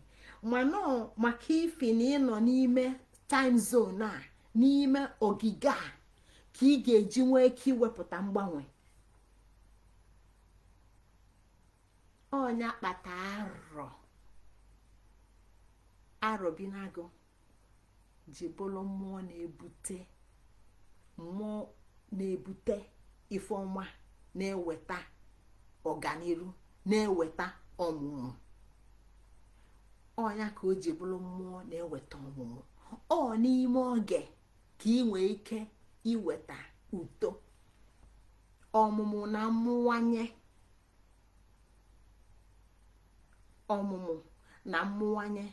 Mana maka ifi na ịnọ n'ime time zone a, n'ime ogige a, ka ị ga-eji nwee ike iwepụta mgbanwe. Ọnya kpata arọ arọbinagụ ji bụrụ mmụọ na-ebute, mmụọ na-ebute ife ọma, na-eweta ọganiru, na-eweta ọmụmụ. Ọnya ka o ji bụrụ mmụọ na-eweta ọmụmụ. Ọ n'ime oge ka ị nwee ike iweta uto, ọmụmụ na mmụwanye, ọmụmụ na mmụwanye.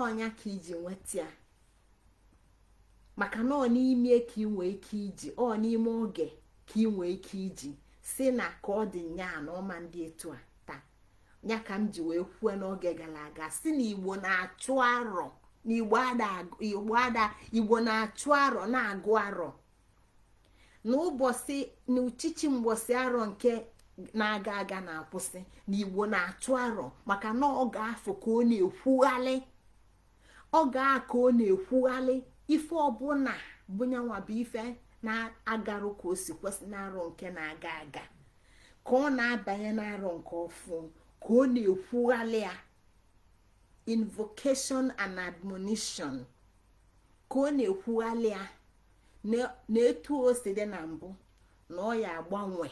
Ọnya ka iji nweta ya, maka na ọ n'ime ka ị nwee ike iji, ọ n'ime oge ka ị nwee ike iji si na ka ọ dị nyaa na ọma ndị etu a taa. Ya ka m ji wee kwuo n'oge gara aga si na Igbo na-achụ arọ, na Igbo ada, Igbo ada, Igbo na-achụ arọ, na-agụ arọ na ụbọchị na uchichi mgbọsị arọ nke na-aga aga na-akwụsị, na Igbo na-achụ arọ maka na ọ ga-afụ ka ọ na-ekwughalị, ọ ga ka ọ na-ekwughalị ife ọbụla bụ nyanwa bụ ife na-agarụ ka o si kwesị n'arọ nke na-aga aga, ka ọ na-abanye n'arọ nke ọfụ, ka ọ na-ekwughalị ya. Invocation and admonition, ka ọ na-ekwughalị ya na etu o si dị na mbụ na ọ ya agbanwe.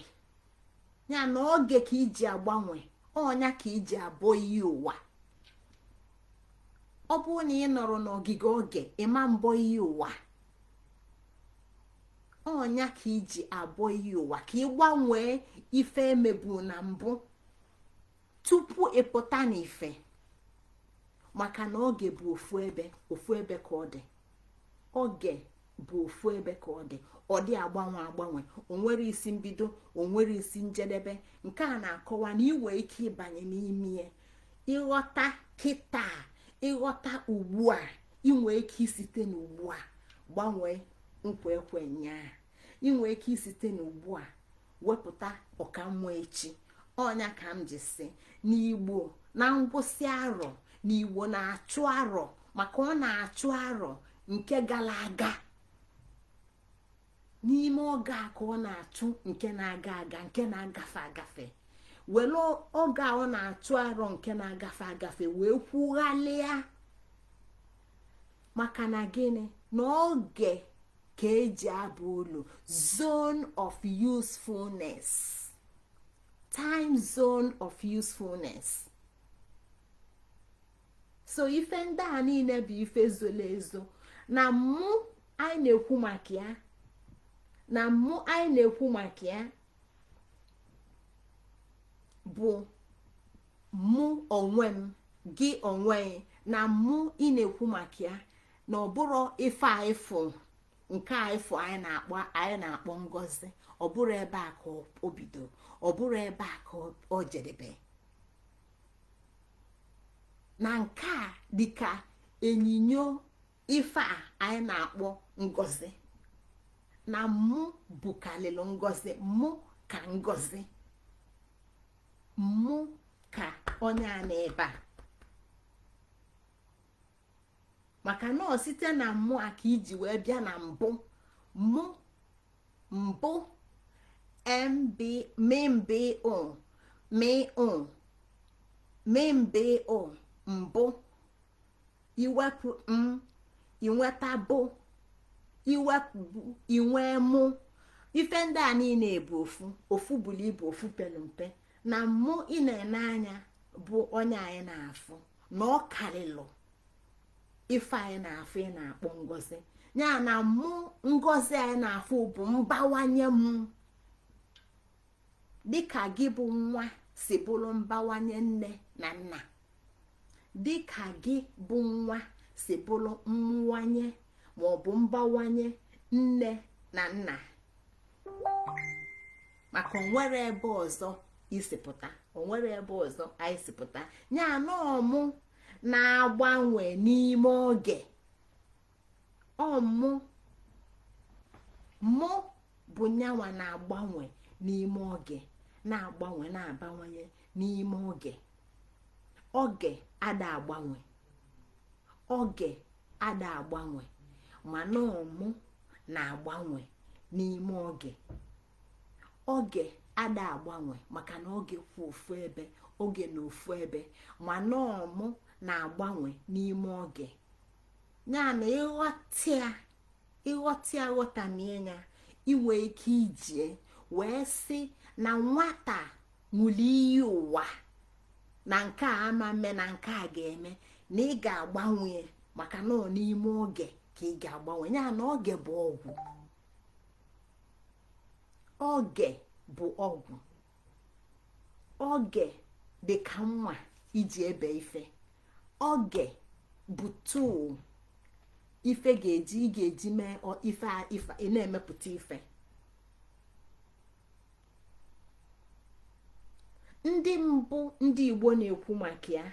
Ya na oge ka iji agbanwe, ọnya ka iji abụ iyi ụwa. Ọ bụrụ na ị nọrọ n'ogige oge, ịma mbọ iyi ụwa. Ọnya ka iji abụ iyi ụwa, ka ị gbanwee ife emebu na mbụ tupu ịpụta n'ife, maka na oge bụ ofu ebe, ofu ebe ka ọ dị. Oge bụ ofu ebe ka ọ dị, ọ dị agbanwe agbanwe. O nwere isi mbido, o nwere isi njedebe. Nke a na-akọwa na ị nwee ike ịbanye n'ime ya, ịghọta kịta, ịghọta ugbu a, ị nwee ike isite n'ugbu a gbanwee nkwa ekwe nyaa, ị nwee ike isite n'ugbu a wepụta ọkammụọ echi. Ọnya ka m ji si n'Igbo na ngwụsị arọ, na Igbo na-achụ arọ, maka ọ na-achụ arọ nke gara aga n'ime oge a, ka ọ na-achụ nke na-aga aga, nke na-agafe agafe. Were oge a ọ na-achụ arọ nke na-agafe agafe wee kwughalịa, maka na gịnị? Na oge ka eji abụ olu zone of usefulness, time zone of usefulness. So ife ndị a niile bụ ife zoro ezo na mụ anyị na-ekwu maka ya, na mụ anyị na-ekwu maka ya bụ mụ onwe m, gị onwe, na mụ ị na-ekwu maka ya, na ọ bụrụ ife a ịfụ nke a ịfụ anyị na-akpọ Ngozi. Ọ bụrụ ebe a ka o bido, ọ bụrụ ebe a ka o jedebe. Na nke a dịka enyinyo ife a anyị na-akpọ Ngozi, na mụ bukalịlụ Ngozi, mụ ka Ngozi, mụ ka onye a na-ebe a, maka na ọ site na mmụọ a ka iji wee bịa na mbụ. Mụ mbụ, mb mb o m mb o mbụ. Iwepụ m, inweta bụ. Iwepụ bụ, inwe mụ. Ife ndị a niile bụ ofu ofu, buru ibu, ofu pelu mpe. Na mụ ị na-ene anya bụ onye anyị na-afụ na ọ karịlụ ife anyị na-afụ ị na-akpọ Ngozi. Ya na mụ Ngozi anyị na-afụ bụ mbawanye mụ, dịka gị bụ nwa si bụrụ mbawanye nne na nna, dịka gị bụ nwa si bụrụ mmụwanye maọbụ mbawanye nne na nna, maka onwere ebe ọzọ isi pụta, onwere ebe ọzọ anyị si pụta. Ya na ọmụ na-agbanwe n'ime oge. Ọmụ mụ bụ nyanwa na-agbanwe n'ime oge, na-agbanwe, na-abawanye n'ime oge. Oge ada agbanwe, oge ada agbanwe, mana ọmụ na-agbanwe n'ime oge. Oge ada agbanwe maka na oge kwụ ofu ebe, oge na ofu ebe, mana ọmụ na-agbanwe n'ime oge. Ya na ịghọtịa, ịghọtịa, ghọtamie ya, inwe ike ijie wee sị na nwata ṅụrụ iyi ụwa na nke a ama mme, na nke a ga-eme, na ị ga-agbanwe, maka na ọ n'ime oge ka ị ga-agbanwe. Ya na oge bụ ọgwụ, oge bụ ọgwụ. Oge dị ka mma iji ebe ife. Oge bụ tool ife ga-eji, ị ga-eji mee ife, ife ị na-emepụta ife. Ndị mbụ ndị Igbo na-ekwu maka ya,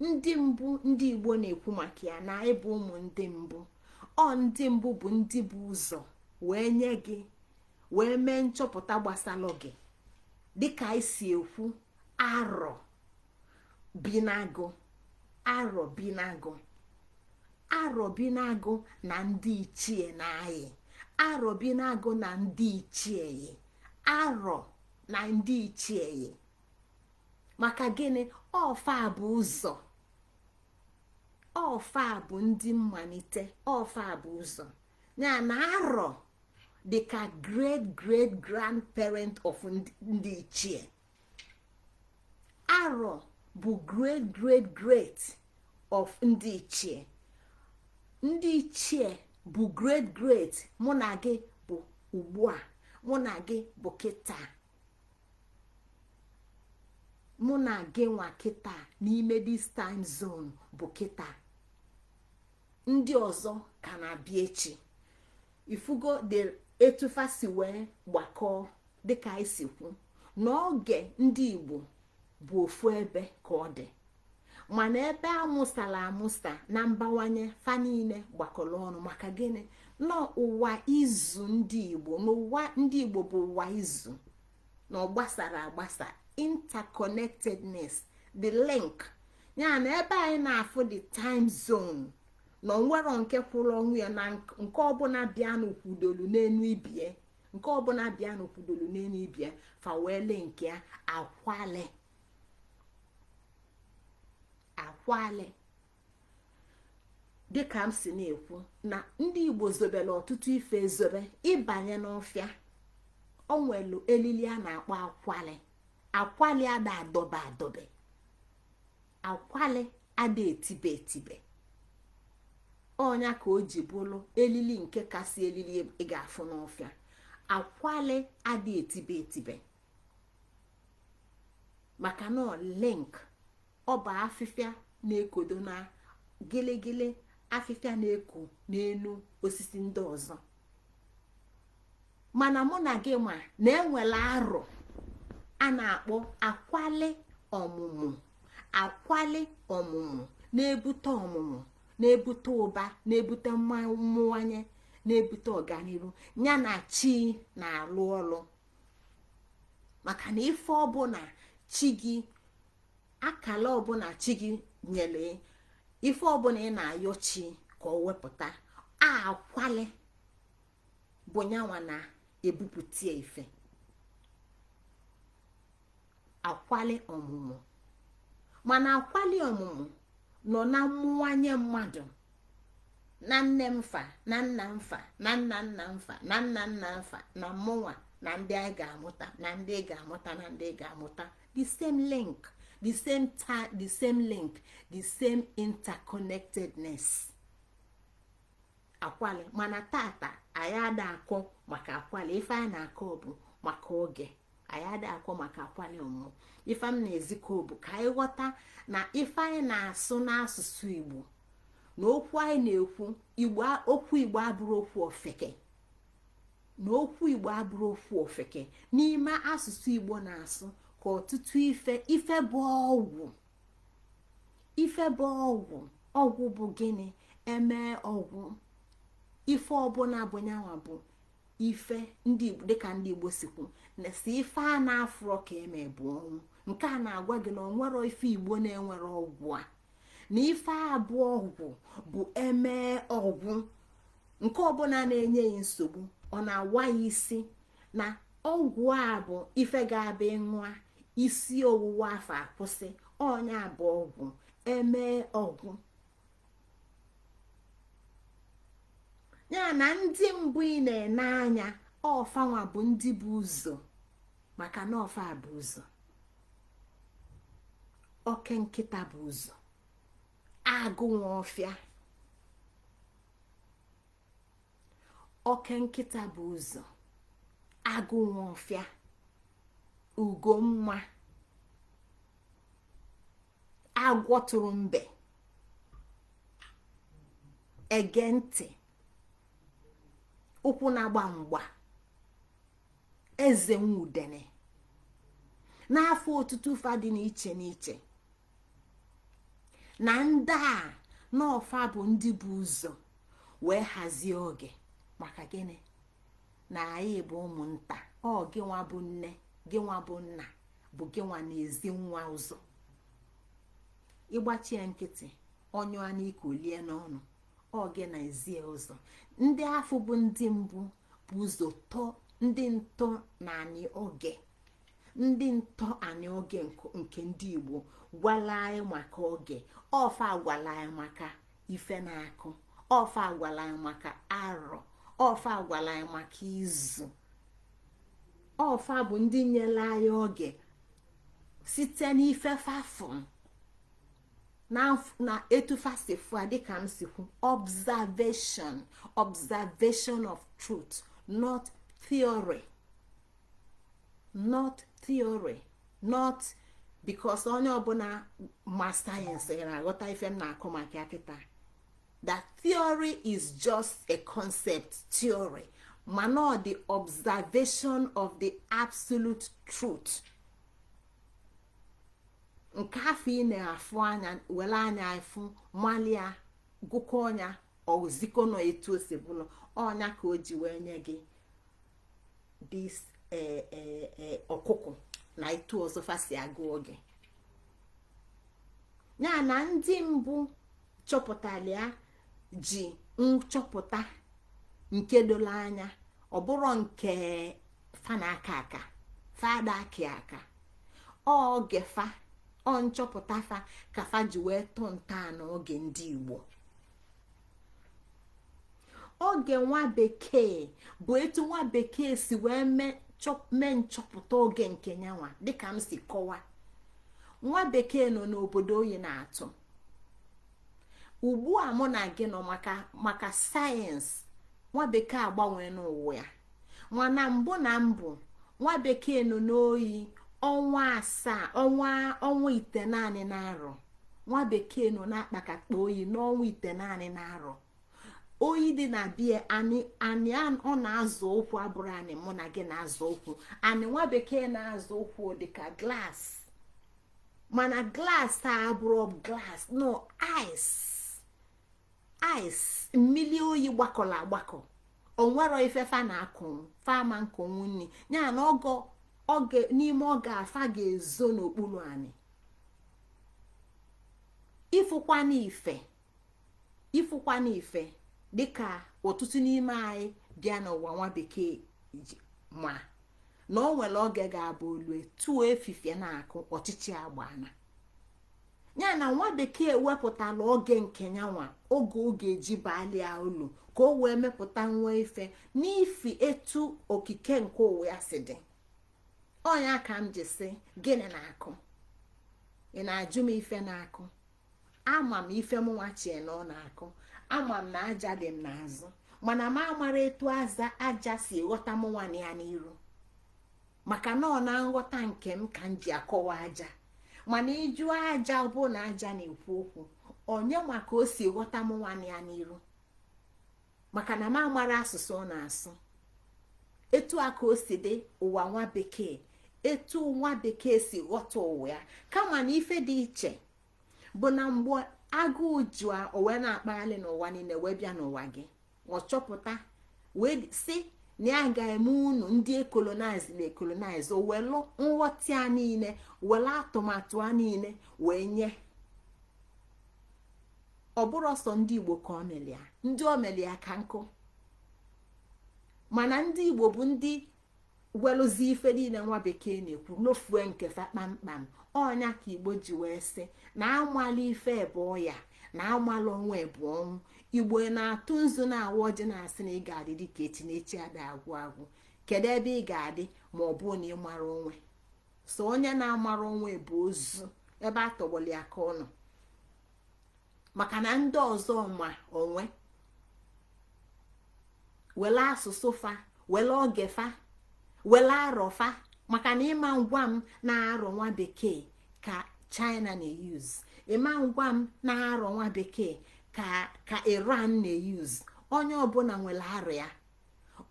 ndị mbụ ndị Igbo na-ekwu maka ya na ịbụ ụmụ ndị mbụ. Ọ ndị mbụ bụ ndị bụ ụzọ wee nye gị, wee mee nchọpụta gbasara gị. Dịka anyị si ekwu, arọ bi n'agụ, arọ bi n'agụ, arọ bi n'agụ na ndị ichie na-ayị, arọ bi n'agụ na ndị ichie yi, arọ na ndị ichie yi. Maka gịnị? Ọfa bụ ụzọ, ọfa bụ ndị mmalite, ọfa bụ ụzọ. Ya na arọ dịka great great grandparent of ndị ichie. Arọ bụ great great great of ndị ichie. Ndị ichie bụ great great. Mụ na gị bụ ugbu a, mụ na gị bụ kịta, mụ na gị nwa kịta n'ime this time zone bụ kịta. Ndị ọzọ ka na-abịa echi. Ifugo dị etufa si wee gbakọọ, dịka anyị si kwu n'oge ndị Igbo bụ ofu ebe ka ọ dị, mana ebe amụsara amụsa na mbawanye fa niile gbakọrọ ọnụ. Maka gịnị? Nọ ụwa izu ndị Igbo, n'ụwa ndị Igbo bụ ụwa izu na ọ gbasara agbasa, interconnectedness, the link. Ya na ebe anyị na-afụ the time zone na onwero nke kwụrụ ọnwụ ya, na nke ọbụla bịa n'ukwudolu n'enu ibie, nke ọbụla bịa n'ukwudolu n'enu ibie, fa wee link ya. Akwale akwale, dịka m si na-ekwu na ndị Igbo zobere ọtụtụ ife ezobe. Ịbanye n'ọfịa, o nwelu elili a na-akpọ akwali. Akwali ada adọba adọbe, akwali Ada etibe etibe ọnya ka o ji bụrụ elili nke kasị elili ị ga-afụ n'ọfịa. Akwali ada etibe etibe maka na link ọ bụ afịfịa na-ekodo na gịlịgịlị, afịfịa na-eko n'elu osisi ndị ọzọ. Mana mụ na gị ma na enwere arụ a na-akpọ akwali ọmụmụ. Akwali ọmụmụ na-ebute ọmụmụ, na-ebute ụba, na-ebute mmụwanye, na-ebute ọganihu, ya na chi na-alụ ọlụ. Maka na ife ọbụla chi gị, akala ọbụla chi gị nyere, ife ọbụla ị na-ayọ chi ka ọ wepụta, akwali bụ nyanwa na-ebupụta ife akwali ọmụmụ. Mana akwali ọmụmụ nọ na mmụwanye mmadụ, na nne mfa, na nna mfa, na nna nna mfa, na nna nna mfa, na mụnwa, na ndị anyị ga-amụta, na ndị ị ga-amụta, na ndị ị ga-amụta. The same link, the same time, the same link, the same interconnectedness. Akwali. Mana tata anyị ada akọ maka akwali. Ife anyị na-akọ bụ maka oge. Anyị ada akọ maka akwali ọmụmụ. Ife m na-ezikọ bụ ka anyị ghọta na ife anyị na-asụ n'asụsụ Igbo, na okwu anyị na-ekwu Igbo, okwu Igbo abụrụ okwu ofeke, na okwu Igbo abụrụ okwu ofeke. N'ime asụsụ Igbo na-asụ ka ọtụtụ ife, ife bụ ọgwụ, ife bụ ọgwụ. Ọgwụ bụ gịnị? Eme ọgwụ, ife ọbụla bụ nyanwa bụ ife ndị Igbo, dịka ndị Igbo si kwu na si ife a na-afụrọ ka eme bụ ọnwụ. Nke a na-agwa gị na onwero ife Igbo na-enwere ọgwụ a, na ife abụọ ọgwụ bụ eme ọgwụ. Nke ọbụla na-enye ya nsogbu, ọ na-awa ya isi, na ọgwụ a bụ ife ga-abịa ṅụa, isi owuwe afọ akwụsị. Ọnya bụ ọgwụ, eme ọgwụ ya. Na ndị mbụ ị na-ene anya ọfanwa bụ ndị bụ ụzọ, maka na ọfa bụ ụzọ, oke nkịta bụ ụzọ, agụ nwe ọfịa. Oke nkịta bụ ụzọ, agụ nwe ọfịa, ugomma, agwọ tụrụ mbe, ege ntị, ụkwụ na-agba mgba, eze nwudene, n'afọ ọtụtụ fa dị n'iche n'iche. Na ndị a n'ọfa bụ ndị bụ ụzọ wee hazie oge. Maka gịnị? Na anyị bụ ụmụnta. Ọ gịnwa bụ nne, gịnwa bụ nna, bụ gịnwa na-ezi nwa ụzọ. Ịgbachie nkịtị, ọnyụa n'ike, olie n'ọnụ. Ọ gị na-ezie ụzọ. Ndị afọ bụ ndị mbụ bụ ụzọ tọọ, ndị ntọ na anị oge, ndị ntọ anị oge nke ndị Igbo gwala anyị maka oge. Ọfa gwala anyị maka ife na-akụ, ọfa gwala anyị maka arọ, ọfa gwala anyị maka izu. Ọfa bụ ndị nyere anyị oge site n'ife fafụ na etu fa si fụ, dịka m si kwu, observation, observation of truth, not theory, not theory, not because onye ọbụla ma sayensị na-aghọta ife m na-akụ maka ya kịta, that theory is just a concept theory, mana ọ the observation of the absolute truth nke afọ ị na-afụ anya, were anya afụ malia, gụkọ ọnya ozikọ nọ etu o si bụrụ ọnya ka o ji wee nye gị this ọkụkụ na etu ọzọ fa si agụ oge ya. Na ndị mbụ chọpụtara ya ji nchọpụta nke doro anya, ọ bụrụ nke fa na-aka aka, fada aki aka oge fa, ọ nchọpụta fa ka fa ji wee tụ ntọala oge ndị Igbo. Oge nwa bekee bụ etu nwa bekee si wee mee nchọpụta oge nke nyanwa. Dịka m si kọwa, nwa bekee nọ n'obodo oyi na-atụ Ugbu a mụ na gị nọ maka sayensị, nwa bekee agbanwee n'ụwa ya. Mana mbụ na mbụ, nwa bekee nọ n'oyi ọnwa 7, ọnwa 9 na arọ. Nwa bekee nọ na-akpakakpa oyi n'ọnwa 9 na arọ. Oyi dị na bie anị anị ọ na-azụ ụkwụ abụrụ anị mụ na gị na-azụ ụkwụ. Anị nwa bekee na-azụ ụkwụ dịka glass, mana glass a abụrụ glass, no, ice, ice, mmiri oyi gbakọrọ agbakọ. Onwero ifefa na-akụ fama nkonwu nri ya na ogo oge n'ime oge afa ga-ezo n'okpuru anị. Ịfụkwana ife, ịfụkwana ife dịka ọtụtụ n'ime anyị bịa n'ụwa nwa bekee ma na o nwere oge ga-abụ olu tuo efifie na-akụ ọchịchị agbana ya na nwa bekee wepụtala oge nke nyanwa, oge ọ ga-eji balia ulu ka o wee mepụta nwa ife n'ifi etu okike nke ụwa ya si dị. Ọnya ka m ji sị, gịnị na-akụ? Ị na-ajụ m ife na-akụ? Ama m ife m nwa chie na ọ na-akụ. Ama m na aja dị m n'azụ, mana m amara etu aza aja si ghọta m nwa ya n'iru, maka na ọ na nghọta nke m ka m ji akọwa aja. Mana ịjụ aja, bụ na aja na-ekwu okwu onye maka o si ghọta m nwa ya n'iru, maka na m amara asụsụ ọ na-asụ. Etu a ka o si dị ụwa nwa bekee, etu nwa bekee si ghọta ụwa ya. Kama na ife dị iche bụ na mgbe agụụ ju o wee na-akpaghalị n'ụwa niile wee bịa n'ụwa gị, ọ chọpụta wee sị na ya ga-eme unu ndị e colonize na e colonize. O welu nghọta ya niile, were atụmatụ a niile wee nye. Ọ bụrụ ọsọ ndị Igbo ka o melia, ndị o melia ka nkụ, mana ndị Igbo bụ ndị welụzi ife niile nwa bekee na-ekwu n'ofue nke fa kpamkpam. Ọnya ka Igbo ji wee sị na amala ife bụ ọya na amala onwe bụ ọnwụ. Igbo na-atụ nzu na-awa ọjị na-asị na ị ga-adị dịka echi na echi ada agwụ agwụ. Kedu ebe ị ga-adị ma ọ bụ na ị mara onwe? So onye na-amara onwe bụ ozu ebe a tọgbọrọ ya ka ọ nọ, maka na ndị ọzọ ma onwe wele asụsụ fa, wele oge fa, wele arọ fa. Maka na ịma ngwa m na-arọ nwa bekee ka China na-use, ịma ngwa m na-arọ nwa bekee ka Iran na-use. Onye ọbụla nwere arọ ya,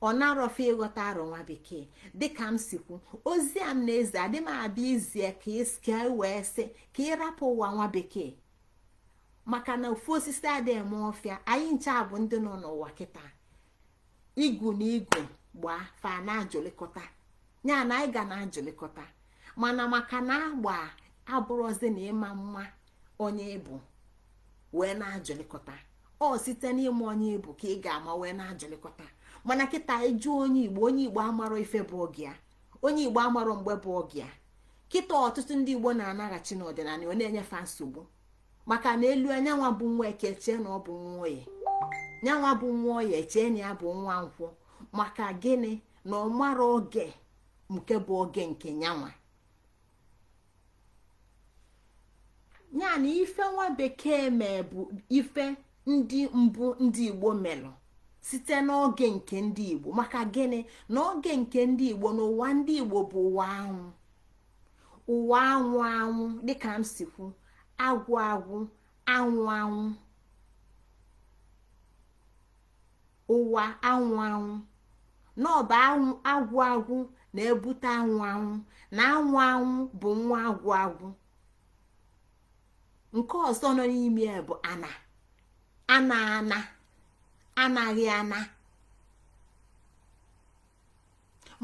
ọ na-arọfe ịghọta arọ nwa bekee. Dịka m si kwu, ozi a m na-eze adị m abịa izie ka wee sị ka ịrapụ ụwa nwa bekee, maka na ofu osisi adịghị eme ọfịa. Anyị nche bụ ndị nọ n'ụwa kịta, igu na igu gbaa fa na-ajụlikọta ya na anyị ga na-ajụlikọta. Mana maka na agba abụrụzi na ịma mma onye ịbụ wee na-ajụlikọta, ọ site n'ịma onye ịbụ ka ị ga-ama wee na-ajụlikọta. Mana kịta ịjụ onye Igbo, onye Igbo amarọ ife bụ oge ya, onye Igbo amarọ mgbe bụ oge ya. Kịta ọtụtụ ndị Igbo na-anaghachi n'ọdịnala, ọ na-enyefe nsogbu, maka na elu anyanwa bụ nwa eke chee na ọ bụ nwa oye, nyanwa bụ nwa oye chee na ya bụ nwa nkwụ. Maka gịnị? Na ọ mara oge nke bụ oge nke nyanwa ya. Na ife nwa bekee mee bụ ife ndị mbụ ndị Igbo melụ site n'oge nke ndị Igbo. Maka gịnị? Na oge nke ndị Igbo, n'ụwa ndị Igbo bụ ụwa anwụ, ụwa anwụ anwụ, dịka m si kwu, agwụ agwụ, anwụ anwụ, ụwa anwụ anwụ, na ọba agwụ agwụ na-ebute anwụ anwụ, na anwụ anwụ bụ nwa agwụ agwụ. Nke ọzọ nọ n'ime ya bụ ana ana ana anaghị ana.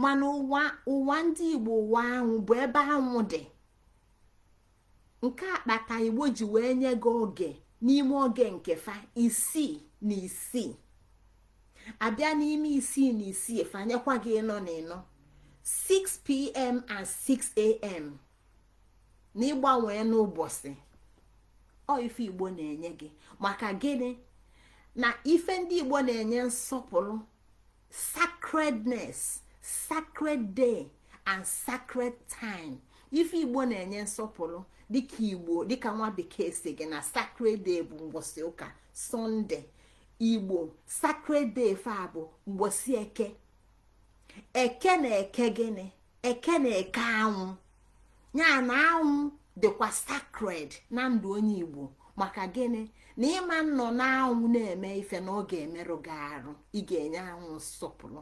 Mana ụwa ndị Igbo, ụwa anwụ bụ ebe anwụ dị. Nke akpata Igbo ji wee nye gị oge n'ime oge nke fa 66. Abịa n'ime 66, fa nyekwa gị ịnọ na ịnọ, 6 p.m. and 6 a.m., na ịgbanwe n'ụbọchị. Ọ ife Igbo na-enye gị. Maka gịnị? Na ife ndị Igbo na-enye nsọpụrụ, sacredness, sacred day and sacred time. Ife Igbo na-enye nsọpụrụ Dịka Igbo, dịka nwa bekee si gị na sacred day bụ mgbọsị ụka, Sunday, Igbo sacred day fa bụ mgbọsị Eke. Eke na eke gịnị? Eke na eke anwụ ya na anwụ dịkwa sacred na ndụ onye Igbo. Maka gịnị? Na ịma nọ n'anwụ na-eme ife na ọ ga-emerụ gị arụ. Ị ga-enye anwụ nsọpụrụ.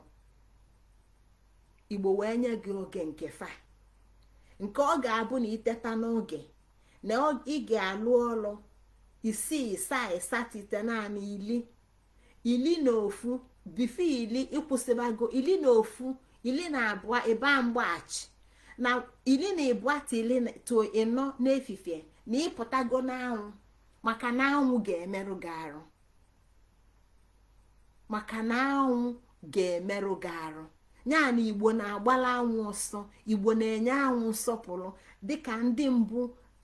Igbo wee nye gị oge nke fa, nke ọ ga-abụ na iteta n'oge na ị ga-alụ ọlụ 6, 7, 8, 9, 10, 11, before 10 ịkwụsịbago, 11, 12 ịba mgbaghachi na 12 to 4 n'efifie na ịpụtago n'anwụ, maka na anwụ ga-emerụ gị arụ, maka na anwụ ga-emerụ gị arụ. Ya na Igbo na-agbala anwụ ọsọ, Igbo na-enye anwụ nsọpụrụ, dịka ndị mbụ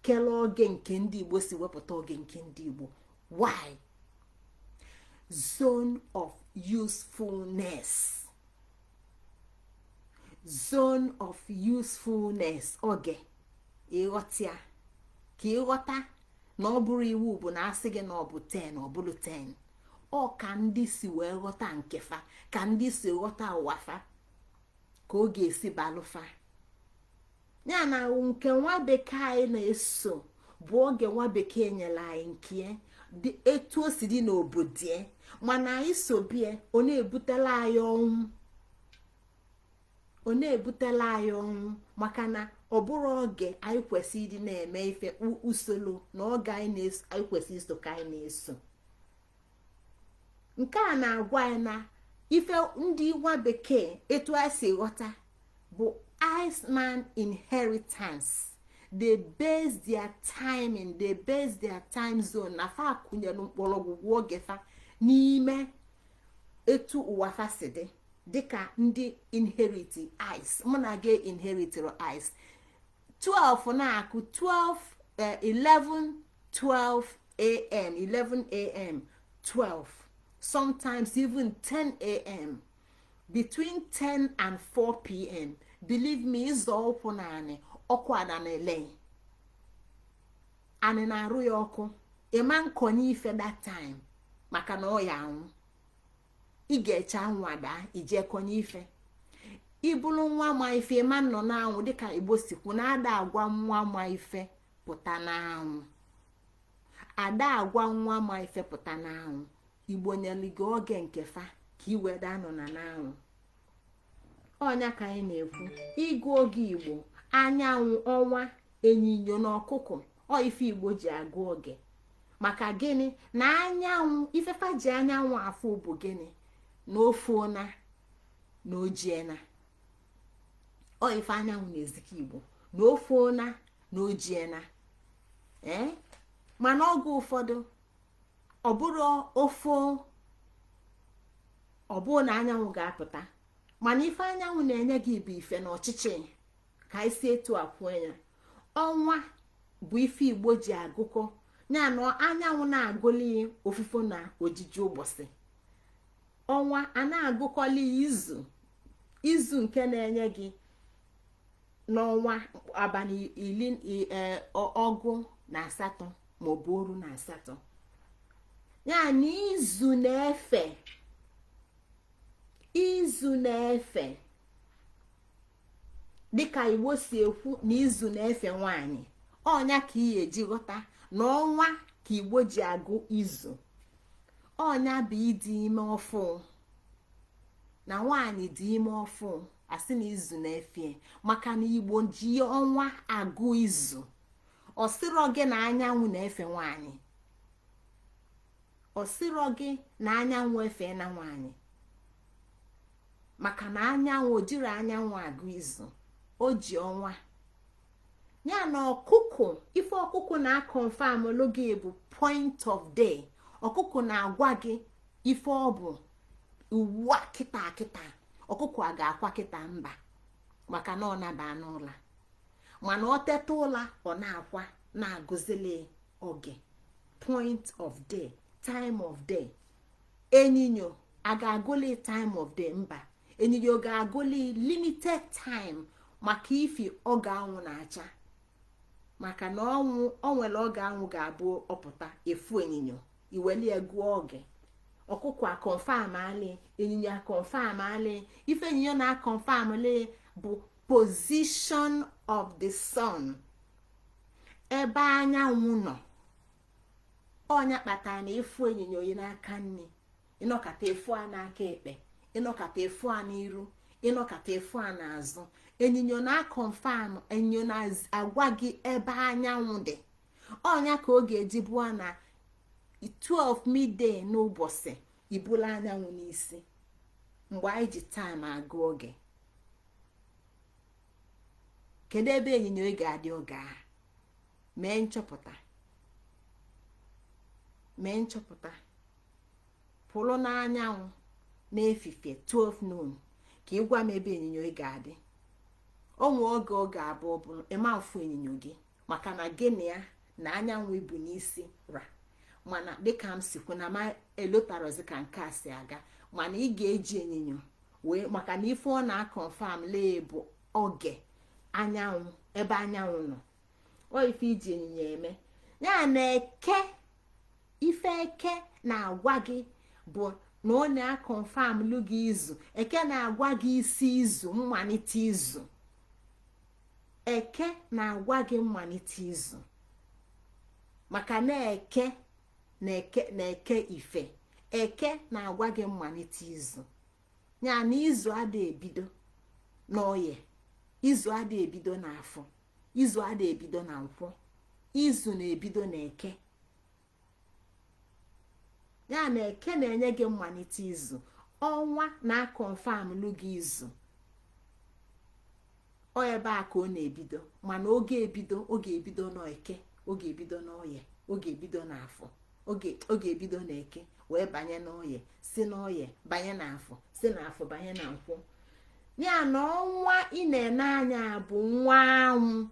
kele oge nke ndị Igbo si wepụta oge nke ndị Igbo. Why? Zone of usefulness, zone of usefulness. Oge ịghọta ka ịghọta na ọ bụrụ iwu bụ na asị gị na ọ bụ 10, ọ bụrụ 10. Ọ ka ndị si wee ghọta nke fa, ka ndị si ghọta ụwa fa, ka ọ ga-esi balụfa. Ya na nke nwa bekee anyị na-eso bụ oge nwa bekee nyere anyị nke dị etu o si dị n'obodo, mana anyị sobie, ọ na-ebutela anyị ọnwụ, ọ na-ebutela anyị ọnwụ, maka na ọ bụrụ oge anyị kwesịrị ịdị na-eme ife, usoro na oge anyị kwesịrị iso ka anyị na-eso. Nke a na-agwa anyị na ife ndị nwa bekee etu a si ghọta bụ Iceman inheritance. They base their timing, they base their time zone na fa kụnyere mkpọrọgwụ oge fa n'ime etu ụwa fa si dị, dịka ndị inherit ice. Mụ na gị inheritiri ice. 12 na-akụ 12, 11, 12 am, 11 am, 12, sometimes even 10 a.m., between 10 and 4 p.m., believe me, ịzọ ụkwụ naanị ọkụ ada na-ele anị na-arụ ya ọkụ. Ịma nkonye ife that time, maka na ọ ya anwụ. Ị ga-eche anwụ ada ije konye ife. Ịbụrụ nwa ma ife, ịma nọ n'anwụ. Dịka Igbo si kwu na ada agwa nwa ma ife pụta n'anwụ, ada agwa nwa ma ife pụta n'anwụ. Igbo nyere gị oge nke fa ka ị wee daa nọ na n'anwụ. Ọnya ka anyị na-ekwu ịgụ oge Igbo: anyanwụ, ọnwa, enyinyo na ọkụkọ. Ọ ife Igbo ji agụ oge. Maka gịnị? Na anyanwụ, ifefa ji anyanwụ afụ bụ gịnị? Na ofuona na ojiena. Ọ ife anyanwụ na-ezikọ Igbo na ofuona na ojiena. Ee, mana oge ụfọdụ ọ bụrụ ofo, ọ bụrụ na anyanwụ ga-apụta, mana ife anyanwụ na-enye gị bụ ife na ọchịchị. Ka anyị si etu a kwuo ya, ọnwa bụ ife Igbo ji agụkọ ya na anyanwụ na-agụli ofufo na ojiji ụbọchị. Ọnwa a na-agụkọli izu, izu nke na-enye gị n'ọnwa abalị 18 maọbụ 18. Ya na izu na-efe, izu na-efe, dịka Igbo si ekwu na izu na-efe nwanyị. Ọnya ka ị eji ghọta na ọnwa ka Igbo ji agụ izu. Ọnya bụ ịdị ime ọfụ, na nwaanyị dị ime ọfụ, asị na izu na-efe, maka na Igbo ji ọnwa agụ izu. Ọ sịrọ gị na anyanwụ na-efe nwaanyị, ọ sịrọ gị na anyanwụ efe na nwaanyị, maka na anyanwụ o jiri anyanwụ agụ izu, o ji ọnwa ya. Na ọkụkụ, ife ọkụkụ na-aconfirmlụ gị bụ point of day. Ọkụkụ na-agwa gị ife ọ bụ ugbu a, kịta kịta. Ọkụkụ a ga-akwa kịta? Mba, maka na ọ naba n'ụla, mana ọ teta ụla, ọ na-akwa, na-agụzili oge, point of day, time of day. Enyinyo a ga-agụli time of day? Mba, enyinyo ga-agụli limited time, maka ifi oge anwụ na-acha. Maka na ọnwụ o nwere oge anwụ ga-abụ ọpụta, efu enyinyo iwelie gụọ oge. Ọkụkọ aconfirm ali, ịnyịnya aconfirm ali. Ife ịnyịnya na-aconfirm li bụ position of the sun, ebe anyanwụ nọ. Ọnya kpatara na efu ịnyịnya oyi n'aka nri, ịnọkata efu a n'aka ekpe, ịnọkata efu a n'iru, ịnọkata efu a n'azụ. Enyinyo na-aconfirm, enyinyo na-agwa gị ebe anyanwụ dị. Ọnya ka ọ ga-eji bụọ na 12 midday n'ụbọchị ibula anyanwụ n'isi, mgbe anyị ji time agụ oge. Kedu ebe ịnyịnya ị ga-adị oge a? Mee nchọpụta, mee nchọpụta. Pụrụ n'anyanwụ n'efifie 12 noon ka ị gwa m ebe ịnyịnya ị ga-adị. Onwe oge ọ ga-abụ bụ ịma mfu ịnyịnya gị, maka na gịnị ya na anyanwụ ibu n'isi ra. Mana dịka m si kwu na ma elotarozi ka nke a si aga, mana ị ga-eji ịnyịnya wee, maka na ife ọ na-aconfirm lee bụ oge anyanwụ, ebe anyanwụ nọ. Ọ ife iji ịnyịnya eme ya na eke. Ife eke na-agwa gị bụ na ọ na-aconfirm lu gị izu. Eke na-agwa gị isi izu, mmalite izu. Eke na-agwa gị mmalite izu, maka na eke na-eke na-eke ife. Eke na-agwa gị mmalite izu, ya na izu ada ebido n'oye, izu ada ebido n'afọ, izu ada ebido na nkwọ, izu na-ebido n'eke. Ya na eke na-enye gị mmalite izu. Ọnwa na-aconfirm lu gị izu. Ọ ebe a ka ọ na-ebido, mana oge ebido, oge ebido n'eke, oge ebido n'oye, oge ebido n'afọ, oge ebido n'eke wee banye n'oye, si n'oye banye n'afọ, si n'afọ banye na nkwọ. Ya na ọnwa ị na-ene anya bụ nwa anwụ,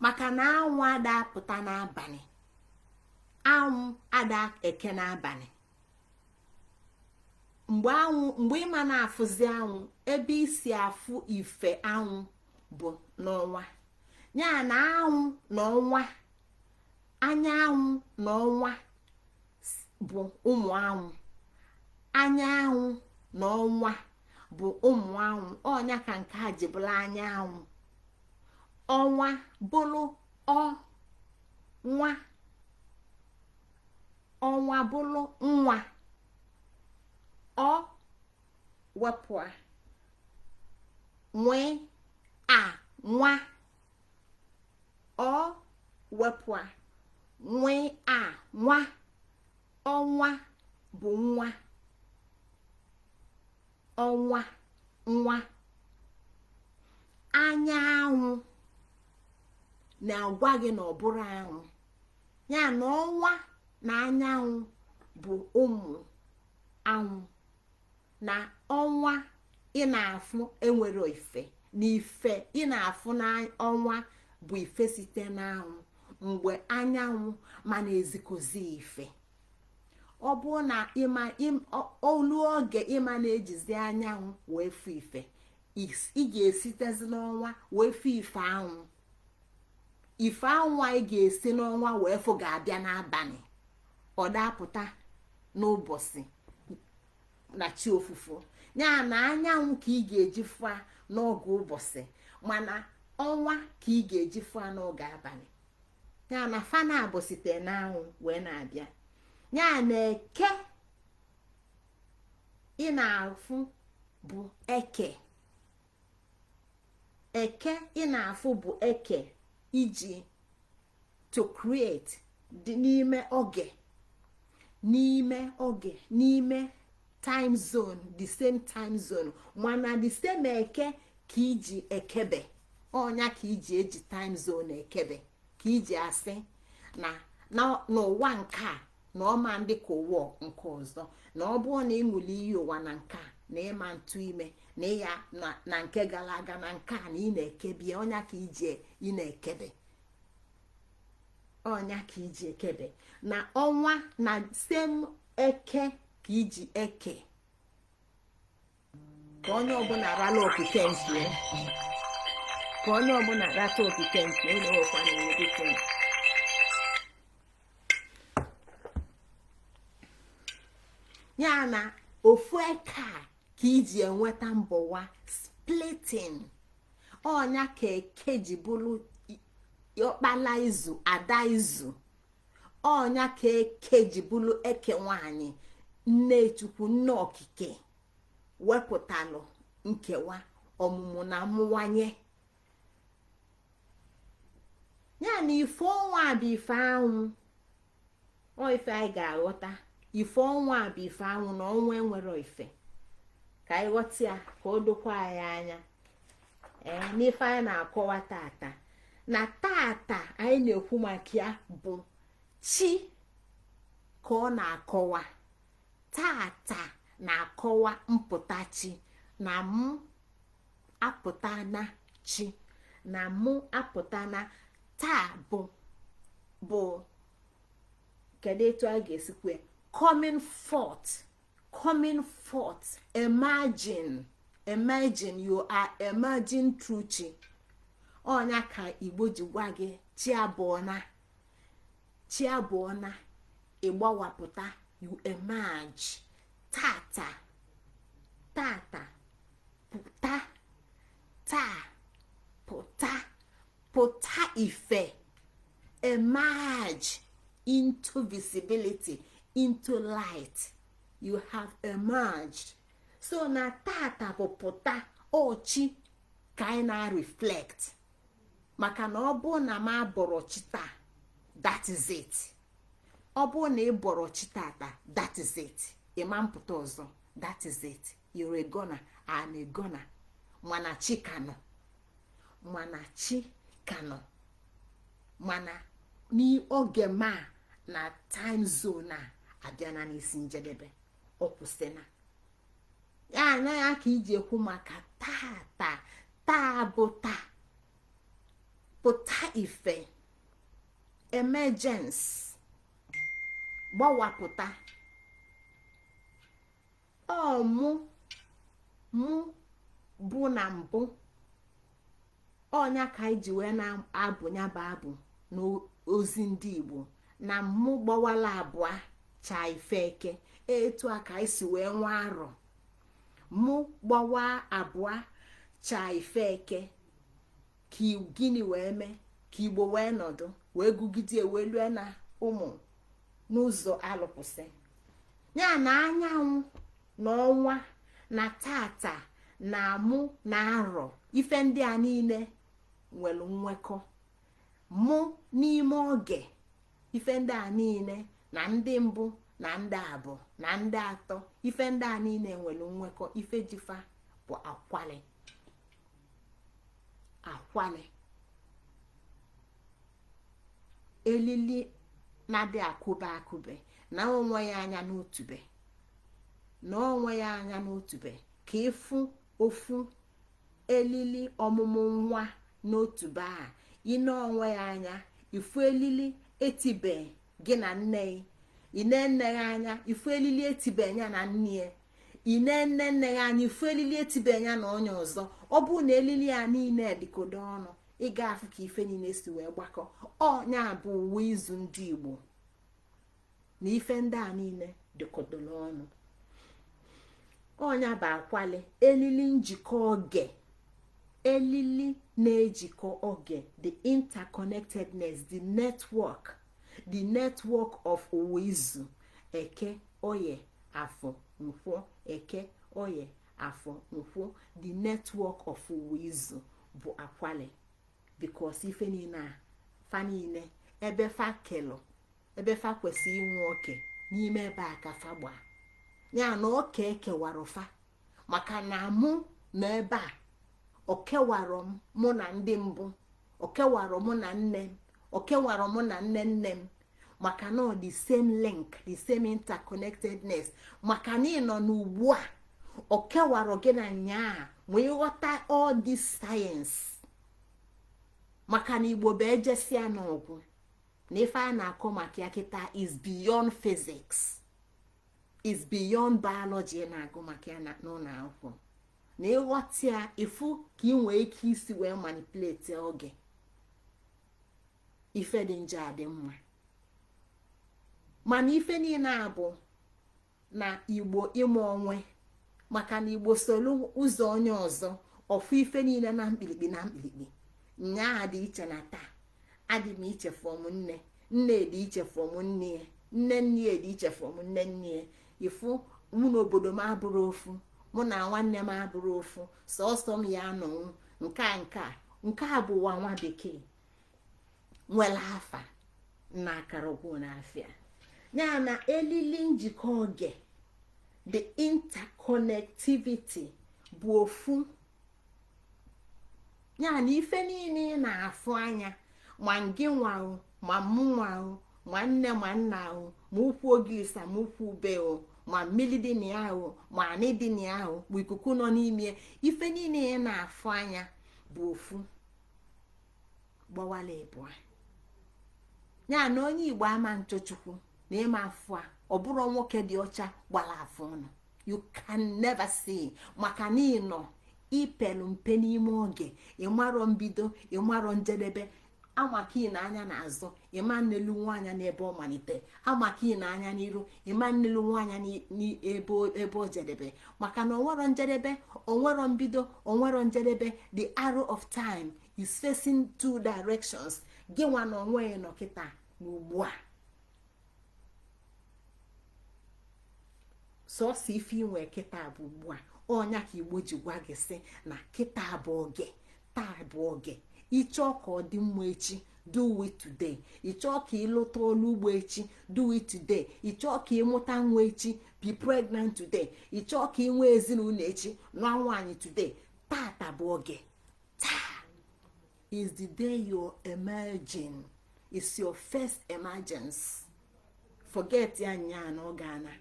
maka na anwụ ada apụta n'abalị, anwụ ada eke n'abalị. Mgbe anwụ, mgbe ịma na-afụzi anwụ, ebe isi afụ ife anwụ bụ n'ọnwa. Ya na anwụ na ọnwa, anyanwụ na ọnwa bụ ụmụ anwụ. Anyanwụ na ọnwa bụ ụmụ anwụ. Ọnya ka nke a ji bụrụ anyanwụ, ọnwa bụrụ ọnwa, ọnwa bụrụ nwa. Ọ wepụ a nwee a nwa, ọ wepụ a nwee a nwa. Ọnwa bụ nwa, ọnwa nwa. Anyanwụ na-agwa gị na ọ bụrụ anwụ. Ya na ọnwa na anyanwụ bụ ụmụ anwụ. Na ọnwa ị na-afụ enwere ife, na ife ị na-afụ n'ọnwa bụ ife site n'anwụ, mgbe anyanwụ ma na-ezikozi ife. Ọ bụrụ na ịma olu oge ịma na-ejizi anyanwụ wee fụ ife, ị ga-esitezi n'ọnwa wee fụ ife anwụ. Ife anwụ anyị ga-esi n'ọnwa wee fụ ga-abịa n'abalị, ọ dapụta n'ụbọchị na chi ofufo. Ya na anyanwụ ka ị ga-eji fụa n'oge ụbọchị, mana ọnwa ka ị ga-eji fụa n'oge abalị. Ya na fana bụ site n'anwụ wee na-abịa. Ya na eke ị na-afụ bụ eke. Eke ị na-afụ bụ eke iji to create dị n'ime oge, n'ime oge, n'ime time zone, the same time zone. Mana the same eke ka iji ekebe ọnya, ka iji eji time zone ekebe, ka iji asị na n'ụwa nke a na ọma ndị ka ụwa nke ọzọ, na ọ bụrụ na ịṅụli iyi ụwa na nke a na ịma ntụ ime na ya na nke gara aga na nke a na ị na-ekebie ọnya, ka iji ị na-ekebe ọnya, ka iji ekebe na ọnwa na same eke ka iji eke, ka onye ọbụla rala okike nke. Ka onye ọbụla rata okike nke ụlọ nwekwa na iwu dịka. Ya na ofu eke a ka iji enweta mbọwa splitting. Ọnya ka eke ji bụrụ ọkpala izu, ada izu. Ọnya ka eke ji bụrụ eke nwanyị, nne Chukwu, nne okike, wepụtalụ nkewa ọmụmụ na mmụwanye. Ya na ife ọnwa bụ ife anwụ, ọ ife anyị ga-aghọta. Ife ọnwa bụ ife anwụ na ọnwa enwero ife, ka anyị ghọta ya, ka o dokwa anyị anya. Ee, n'ife anyị na-akọwa tata, na tata anyị na-ekwu maka ya bụ chi ka ọ na-akọwa. Tata na-akọwa mpụta chi, na mụ apụta na chi, na mụ apụta na taa bụ kedu etu a ga-esikwe coming forth, coming forth, emerging, emerging, you are emerging through chi. Ọnya ka Igbo ji gwa gị chi abụọ na chi abụọ na ịgbawapụta, you emerge. Tata, tata, pụta, taa, pụta, pụta ife, emerge into visibility, into light. You have emerged. So na tata bụ pụta ochi ka anyị na-reflect, maka na ọ bụ na m abọrọ chi taa, that is it. Ọ bụ na ị bọrọ chi tata, that is it. Ịma mpụta ọzọ, that is it. You're a goner and a goner. Mana chi ka nọ, mana chi ka nọ, mana n'oge ma na time zone a abịana n'isi njedebe, ọ kwụsịna ya. Anaghị aka iji ekwu maka tata. Taa bụ taa, pụta ife, emergence, gbawapụta. Ọ mụ bụ na mbụ, ọnya ka anyị ji wee na-abụ ya bụ abụ n'ozi ndị Igbo, na mụ gbawala abụọ chaa ife eke. Etu a ka anyị si wee nwa arọ, mụ gbawa abụọ chaa ife eke, ka gịnị wee mee ka Igbo wee nọdụ wee gụgide wee lue na ụmụ n'ụzọ alụpụsị ya na anyanwụ na ọnwa na tata na mụ na arọ. Ife ndị a niile nwere nwekọ mụ n'ime oge. Ife ndị a niile na ndị mbụ na ndị abụọ na ndị atọ, ife ndị a niile nwere nwekọ. Ife jifa bụ akwali, akwali elili na-adị akụbe akụbe na onwe ya anya n'otube, na onwe ya anya n'otube, ka ịfụ ofu elili ọmụmụ nwa n'otube a. Ine onwe ya anya, ifu elili etibe gị na nne ya. Ine nne ya anya, ifu elili etibe ya na nne ya. Ine nne nne ya anya, ifu elili etibe ya na onye ọzọ. Ọ bụ na elili ya niile dịkodo ọnụ, ị ga-afụ ka ife niile si wee gbakọ. Ọnya bụ uwe izu ndị Igbo na ife ndị a niile dịkodoro ọnụ. Ọnya bụ akwali elili njikọ oge, elili na-ejikọ oge, the interconnectedness, the network, the network of ụwa izu. Eke, Oye, Afọ, Nkwọ, Eke, Oye, Afọ, Nkwọ, the network of ụwa izu bụ akwali, because ife niile a fa niile ebe fa kelụ, ebe fa kwesịrị inwe oke n'ime ebe a ka fa gbaa ya na oke ekewara fa. Maka na mụ nọ ebe a, okewara m mụ na ndị mbụ, okewara mụ na nne m, okewara mụ na nne nne m, maka na ọ the same link, the same interconnectedness. Maka na ị nọ n'ugbu a, okewara gị na nyaa ma ịghọta all this science. Maka na Igbo bụ ejesia n'ọgwụ na ife a na-akọ maka ya kịta is beyond physics, is beyond biology na-agụ maka ya n'ụlọ akwụkwọ. Na ịghọta ya, ịfụ ka ị nwee ike isi wee manipulate oge. Ife dị njọ adị mma, mana ife niile a bụ na Igbo ịmụ onwe, maka na Igbo solu ụzọ onye ọzọ ọfụ ife niile na mkpirikpi na mkpirikpi. Nyaa dị iche na taa. Adị m iche from nne. Nne dị iche from nne ya. Nne nne ya dị iche from nne nne ya. Ifu mụ na obodo m abụrụ ofu, mụ na nwanne m abụrụ ofu, sọsọ m ya anọnwụ. Nke a, nke a bụ ụwa nwa bekee nwere afa na akara ọgwụ n'afịa ya na elili njikọ oge. The interconnectivity bụ ofu ya na ife niile ị na-afụ anya, ma ngị nwahụ, ma mụ nwahụ, ma nne ma nna ahụ, ma ukwu ogilisa, ma ukwu ube o, ma mmiri dị na ya ahụ, ma anị dị na ya ahụ, ma ikuku nọ n'ime. Ife niile ị na-afụ anya bụ ofu gbawala ịbụa. Ya na onye Igbo ama nchochukwu na ịma afụ a, ọ bụrụ nwoke dị ọcha gbara afụ ọnụ, you can never see, maka na ịnọ ipelu mpe n'ime oge. Ịmarọ mbido, ịmarọ njedebe. Amaka ị na-anya n'azụ, ịma nnelu nwaanya n'ebe ọ malite. Amaka ị na-anya n'iru, ịma nnelu nwaanya n'ebe ebe o jedebe, maka na onwero njedebe, onwero mbido, onwero njedebe. The arrow of time is facing two directions. Gị nwa na onwe ya nọ kịta n'ugbu a. Sọsọ ife inwe kịta bụ ugbu a. Ọnya ka Igbo ji gwa gị sị na kịta bụ oge, taa bụ oge. Ịchọọ ka ọ dị mma echi, do it today. Ịchọọ ka ịlụta ọlụ ugbo echi, do it today. Ịchọọ ka ịmụta nwa echi, be pregnant today. Ịchọọ ka ị nwee ezinụlọ echi, nụọ nwaanyị today. Tata bụ oge. Taa is the day you're emerging. It's your first emergence. Forget ya nyaa na ọ ga-ana.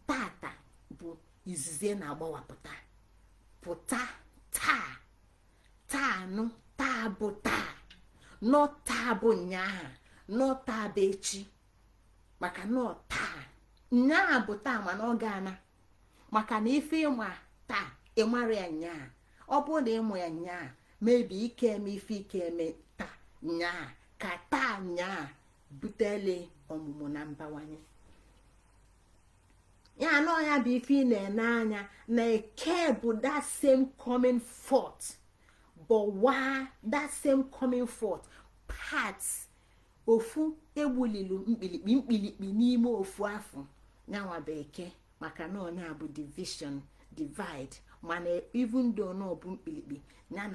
Tata bụ izizi na-agbawapụta pụta. Taa, taa nụ, taa bụ taa, nọ taa bụ nyaa, nọ taa bụ echi, maka nọ taa. Nyaa bụ taa, mana ọ ga-ana, maka na ife ịma taa, ịmara ya nyaa. Ọ bụrụ na ịmụ ya nyaa, mebi ike eme ife ike eme taa nyaa, ka taa nyaa butele ọmụmụ na mbawanye ya. Anọ ya bụ ife ị na-ene anya na Eke bụ that same coming forth, but why that same coming forth parts ofu egbulilu mkpilikpi mkpilikpi n'ime ofu afọ nyanwa bụ Eke, maka na onye bụ division, divide. Mana even though na ọ bụ mkpilikpi ya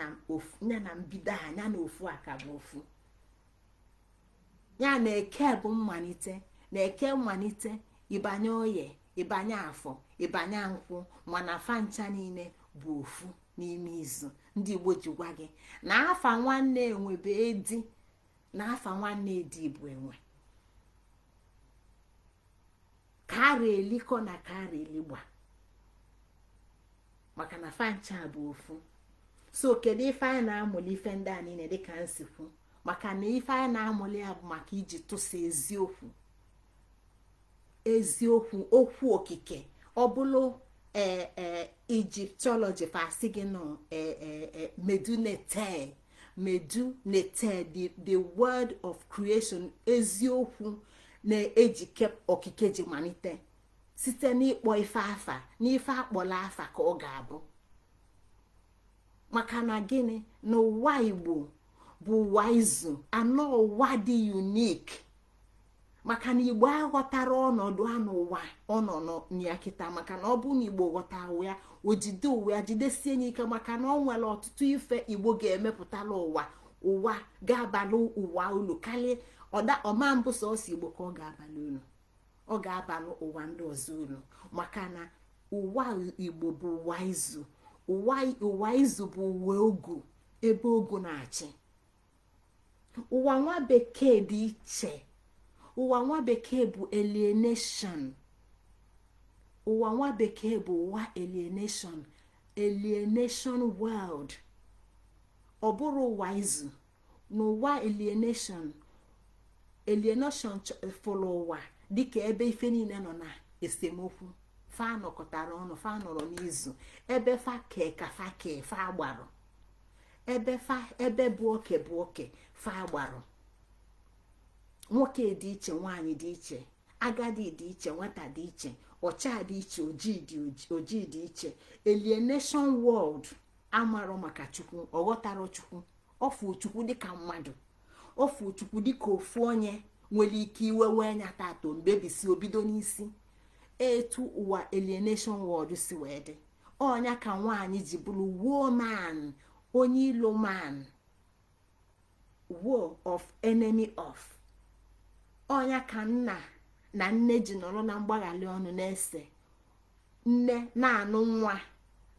na mbido a, ya na ofu a ka bụ ofu. Ya na Eke bụ mmalite, na Eke mmalite, ịbanye Oye, ịbanye Afọ, ịbanye Nkwụ, mana fancha niile bụ ofu n'ime izu. Ndị Igbo ji gwa gị na afa nwanne enwe bụ edi, na afa nwanne edi bụ enwe. Kara elikọ na kara eligba, maka na fancha bụ ofu. So kedu ife anyị na-amụli ife ndị a niile? Dịka nsikwu, maka na ife anyị na-amụli ya bụ maka iji tụsa eziokwu, eziokwu okwu okike. Ọ bụrụ ee Egyptology, fasị gị nọ ee medunete, medunete, the word of creation, eziokwu na-ejike okike ji malite site n'ịkpọ ife afa, n'ife akpọrọ afa ka ọ ga-abụ. Maka na gịnị? Na ụwa Igbo bụ ụwa izu anọ, ụwa dị unique, maka na Igbo aghọtara ọnọdụ a n'ụwa ọ nọ ya kịta. Maka na ọ bụ na Igbo ghọtara ya, o jide ụwa ya, jidesie ya ike, maka na ọ nwere ọtụtụ ife Igbo ga-emepụtala ụwa. Ụwa ga-abalị ụwa ulu karịa ọma mbụ. Sọsọ Igbo ka ọ ga-abalị ulu, ọ ga-abalị ụwa ndị ọzọ ulu, maka na ụwa Igbo bụ ụwa izu. Ụwa izu bụ ụwa ogu, ebe ogu na-achị. Ụwa nwa bekee dị iche. Ụwa nwa bekee bụ alienation. Ụwa nwa bekee bụ ụwa alienation, alienation world. Ọ bụrụ ụwa izu n'ụwa alienation, alienation fụrụ ụwa dịka ebe ife niile nọ na esemokwu. Fa nọkọtara ọnụ, fa nọrọ n'izu ebe fa kee ka fa kee, fa gbarụ ebe fa, ebe bụ oke bụ oke, fa gbarụ. Nwoke dị iche, nwaanyị dị iche, agadi dị iche, nwata dị iche, ọcha dị iche, ojii dị iche. Alienation world amarọ maka Chukwu, ọghọtara Chukwu, ọfụ Chukwu dịka mmadụ, ọfụ Chukwu dịka ofu onye nwere ike iwe wee nya tato mbebisi obido n'isi. Etu ụwa alienation world si wee dị, ọnya ka nwaanyị ji bụrụ woman, onye ilo man, woe of enemy of. Ọnya ka nna na nne ji nọrọ na mgbaghalị ọnụ na-ese. Nne na-anụ nwa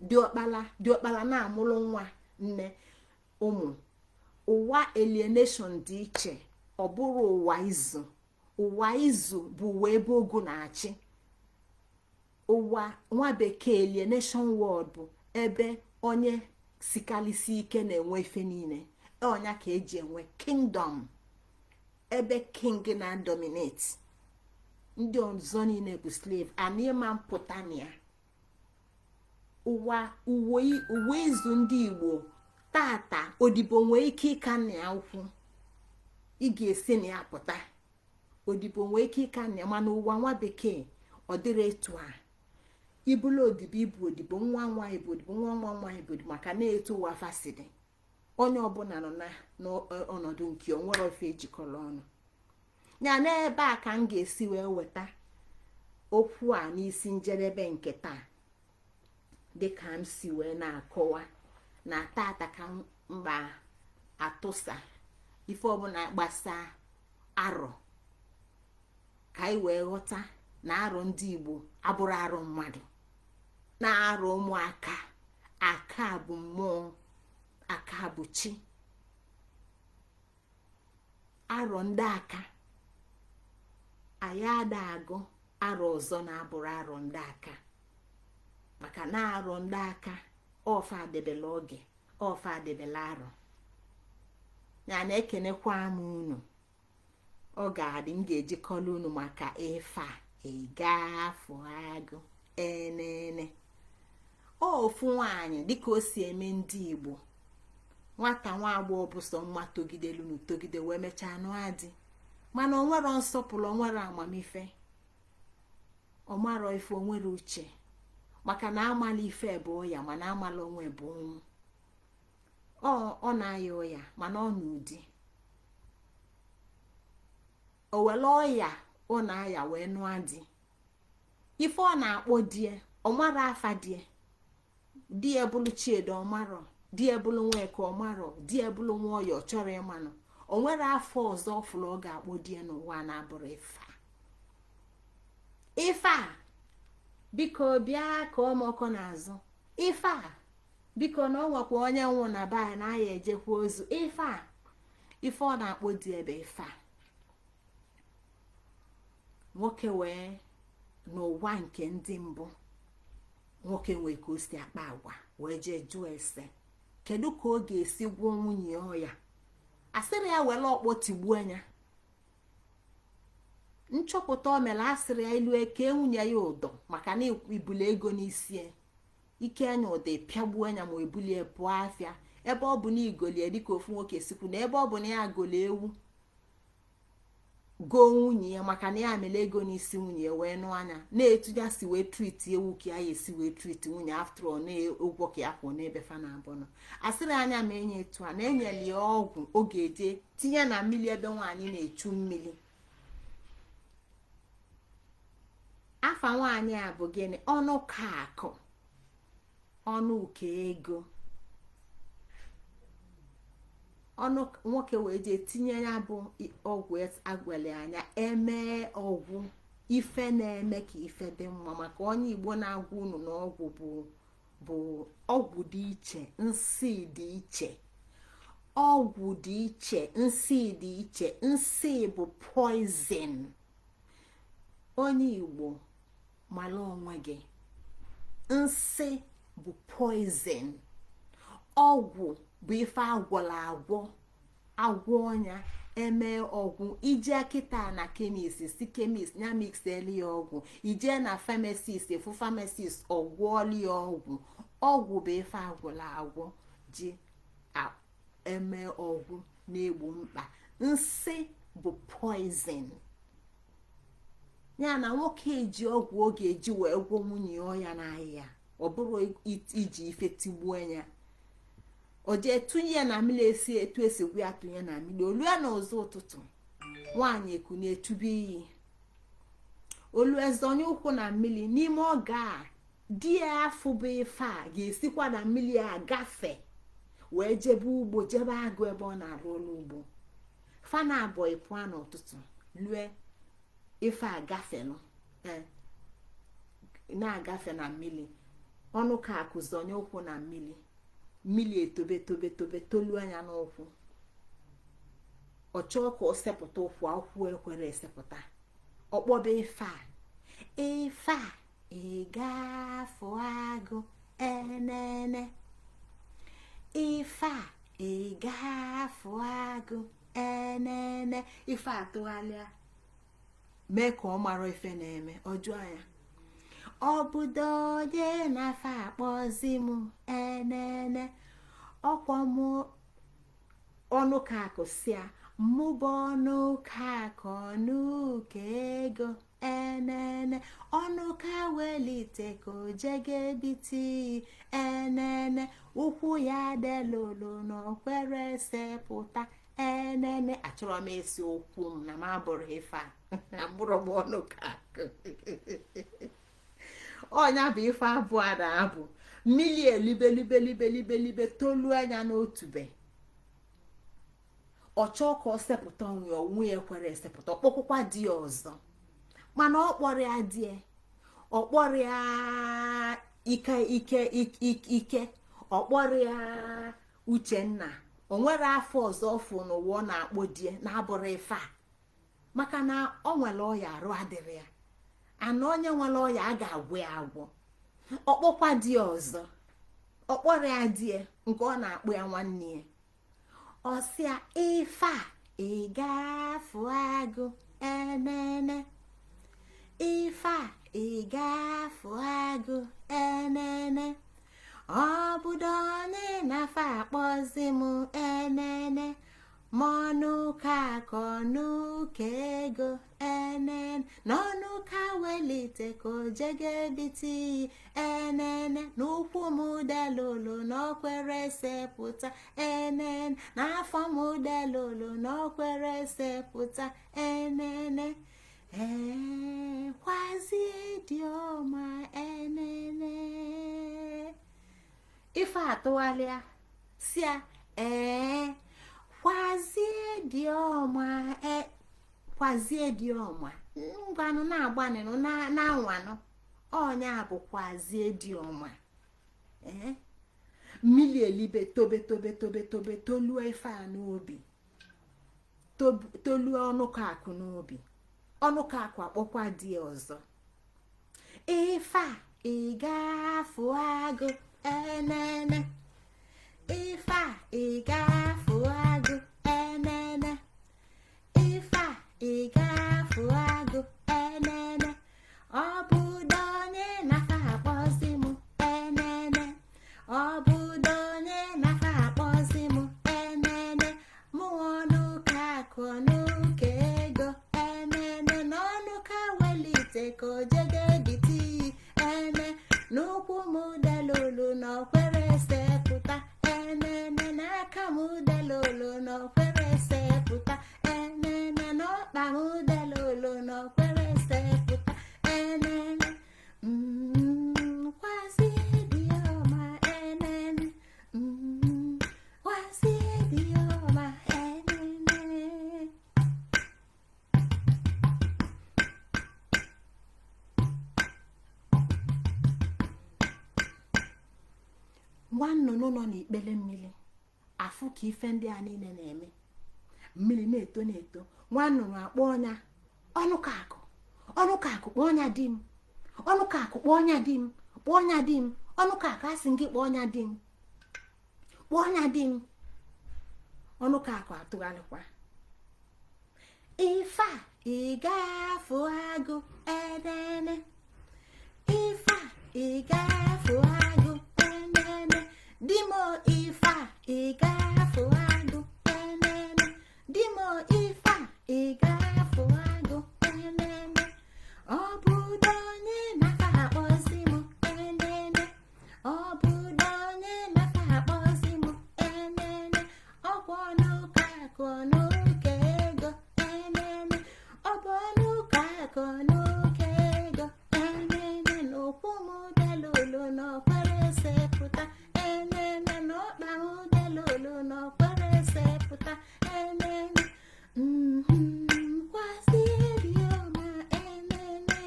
diọkpala, diọkpala na-amụrụ nwa nne ụmụ. Ụwa alienation dị iche, ọ bụrụ ụwa izu. Ụwa izu bụ ụwa ebe ogu na-achị. Ụwa nwa bekee, alienation world, bụ ebe onye sikalisi ike na-enwe ife niile. Ọnya ka eji enwe kingdom, ebe king na-dominate, ndị ọzọ niile bụ slave. Anịma mpụta na ya. Ụwa uwe izu ndị Igbo tata, odibo nwee ike ịka nna ya ukwu, ị ga-esi na ya pụta. Odibo nwee ike ịka nna ya, mana ụwa nwa bekee ọ dịrị etu a. Ibulu odibo, ibu odibo, nwa nwa ibu odibo, nwa nwa nwa ibu odibo, maka na-etu ụwa fasidi, onye ọbụla nọ na n'ọnọdụ nke onwere ofe ejikọrọ ọnụ ya. N'ebe a ka m ga-esi wee weta okwu a n'isi njedebe nke taa. Dịka m si wee na-akọwa na tata ka mba atụsa ife ọbụla gbasaa arọ, ka anyị wee ghọta na arọ ndị Igbo abụrụ arụ mmadụ, na-arụ ụmụaka. Aka bụ mmụọ, aka bụ chi. Arọ ndị aka anyị ada agụ arọ ọzọ na-abụrụ arọ ndị aka, maka na arọ ndị aka ọfa adebela oge, ọfa adebela arọ ya. Na-ekenekwa m unu. Ọ ga-adị m ga-ejikọla unu maka ife a ịgafụ agụ enene. Ofu nwaanyị, dịka o si eme ndị Igbo, nwata nwa agbọghọ bụ sọ mma togidelu nu togide wee mechaa nụ adị, mana o nwero nsọpụrụ, onwere amamife, ọmarọ ife, onwere uche, maka na amala ife bụ ọya, mana amala onwe bụ ọnwụ. Ọ na-aya ọya, mana ọ n'ụdị o were ọya ọ na-aya wee nụọ di. Ife ọ na-akpọ die, ọmara afa die. Di ya bụrụ Chiedo, ọmarọ. Di ya bụrụ Nweke, ọmarọ. Di ya bụrụ nwa ọya, ọ chọrọ ịmanụ. O nwere afọ ọzọ ọfụrụ ọ ga-akpọ di ya n'ụwa na-abụrụ ife a. Ife a, biko bịa ka ọmọkọ n'azụ. Ife a, biko, na ọ nwekwa onye nwụ na be anyị na aya ejekwa ozu. Ife a, ife ọ na-akpọ di ebe ife a. Nwoke wee n'ụwa nke ndị mbụ, nwoke nwee ka o si akpa agwa, wee jee jụọ ese kedu ka ọ ga-esi gwụọ nwunye ọya. Asịrị ya were ọkpọ tigbuo anya. Nchọpụta o mere, asịrị ya ilu eke nwunye ya ụdọ, maka na ibuli ego n'isi ike anya ụdọ pịagbuo anya ma ebulie pụọ afịa. Ebe ọ bụ na igolie, dịka ofu nwoke sikwu na ebe ọ bụ na ya golo ewu goo nwunye ya, maka na ya mere ego n'isi nwunye ya, wee nụ anya na-etu ya si wee treat ewu ka ya esi wee treat nwunye. After all, na ụgwọ ka ya kwụ n'ebe fa na-abụ nọ. Asịrị anya ma enye etu a na enyere ya ọgwụ oge eje tinye na mmiri ebe nwaanyị na-echu mmiri. Afa nwaanyị a bụ gịnị? Ọnụ ka akụ, ọnụ ụkọ ego. Ọnụ nwoke wee jee tinye ya bụ ọgwụ agwele anya emee ọgwụ ife na-eme ka ife dị mma, maka onye Igbo na-agwa unu na ọgwụ bụ ọgwụ dị iche, nsị dị iche, ọgwụ dị iche, nsị dị iche. Nsị bụ poison. Onye Igbo, mara onwe gị, nsị bụ poison. Ọgwụ bụ ife agwọrọ agwọ, Agwọ ọnya eme ọgwụ, ije kịta na chemist, si chemist ya mixeli ya ọgwụ, ije na pharmacist, efu pharmacist ọgwụọli ya ọgwụ. Ọgwụ bụ ife agwụla agwụ ji eme ọgwụ na-egbo mkpa. Nsị bụ poison. Ya na nwoke eji ọgwụ ọ ga-eji wee gwọ nwunye ya n'ahịa, ọ bụrụ iji ife tigbuo ya, o jee tụnye ya na mmiri, esi etu esi gwa ya tụnye na mmiri. Olu ya n'ụzọ ụtụtụ, nwaanyị eku na-etube iyi olu ezonye ụkwụ na mmiri. N'ime oge a, di ya afụ bụ ife a ga-esikwa na mmiri a gafe wee jebe ugbo, jebe agụ ebe ọ na-arụ ọrụ ugbo. Fana abụọ ịpụa n'ụtụtụ, lue ife a gafenụ na-agafe na mmiri. Ọnụ ka akụ zonye ụkwụ na mmiri, mmiri etobe tobe tobe tolu anya n'ụkwụ. Ọ chọọ ka ọ sepụta ụkwụ, akwụ ekwere esepụta. Ọkpọba ife a, ife a ị ga-afụ agụ enene, ife a ị ga-afụ agụ enene. Ife atụgharịa mee ka ọ mara ife na-eme. Ọjụọ anya, ọ bụdo onye na-afa akpọzi m enene? Ọkwa mụ ọnụ ka akụ sia mụba ọnụ ka akụ, ọnụ ka ego enene, ọnụ ka welite ka ojege ebiti enene, ụkwụ ya delolo na okwere sepụta enene. Achọrọ m esi ụkwụ m na m abụrụ ife a, abụrụ m ọnụ ka akụ. Ọnya bụ ife abụọ na-abụ mmiri elibelibelibelibelibe tolu anya n'otube. Ọ chọọ ka ọ sepụta onwe, onwe ya ekwere esepụta. Ọkpọkwụkwa di ya ọzọ, mana ọ kpọrọ ya di ya, ọ kpọrọ ya ike ike ike, ọ kpọrọ ya Uchenna. O nwere afọ ọzọ ọfụ n'ụwa ọ na-akpọ di ya na-abụrụ ife a, maka na ọ nwere ọya, arụ adịrị ya. Ana onye nwere ọya a ga-agwọ ya agwọ. Ọkpọkwa di ya ọzọ, ọ kpọrọ ya di ya nke ọ na-akpọ ya nwanne ya. Ọsịa, ife a ị ga-afụ agụ enene, ife a ị ga-afụ agụ enene, ọ bụdo onye na-afa akpọzi m enene, ma ọnụ ka akọ n'ụka ego enene, n'ọnụ ka welite ka ojege biti enene, n'ụkwụ m delolo n'okwere sepụta enene, n'afọ m delolo n'okwere sepụta enene. Ee, kwazie dị ọma enene. Ife atụgharịa sia, ee, kwazie dị ọma, e kwazie dị ọma, ngwanụ na-agbanịnụ na-anwanụ ọnya bụ kwazie dị ọma. Ee, mmiri elibe tobe tobe tobe tobe toluo ife a n'obi, toluo ọnụkọ akụ n'obi. Ọnụkọ akụ akpọkwa di ya ọzọ, ife a ị ga-afụ agụ enene, ife a ị ga-afụ agụ enene, ife a ị ga-afụ agụ enene, ọ bụdo onye na-afa akpọzi m enene, ọ bụdo onye na-afa akpọzi m enene, mụ ọnụ ka akụ n'ụka ego enene, n'ọnụ ka welite ka ojege biti ene, n'ụkwụ m delolu n'okwere sepụta enene, n'aka m delolu n'okwere sepụta enene, n'ọkpa m delolu n'okwere sepụta enene. Kwazie dị ọma enene, kwazie dị ọma enene. Nwa nnụnụ nọ n'ikpele mmiri afụ ka ife ndị a niile na-eme. Mmiri na-eto na-eto, nwa nnụnụ akpọ ọnya ọnụkakụ, ọnụkakụ kpọọ ọnya di m, ọnụkakụ kpọọ ọnya di m, kpọọ ọnya di m, ọnụkakụ asị gị kpọọ ọnya di m, kpọọ ọnya di m. Ọnụka akụ atụgharịkwa. Ife a ị ga-afụ agụ enene, ife a ị ga-afụ agụ enene, di m ife a ị ga-afụ agụ enene, di m ife a ị ga-afụ agụ enene, ọ bụdo onye na-aka akpọzi m enene, ọ bụdo onye na-aka akpọzi m enene, ọkwa ọnụka akụ n'oke ego enene, ọ bụ ọnụka akụ n'oke ego enene, n'ụkwụ m delulu n'ọkwere sepụta enene, n'ọkpa m delulu n'ọkwere sepụta enene, kwasị ọma enene.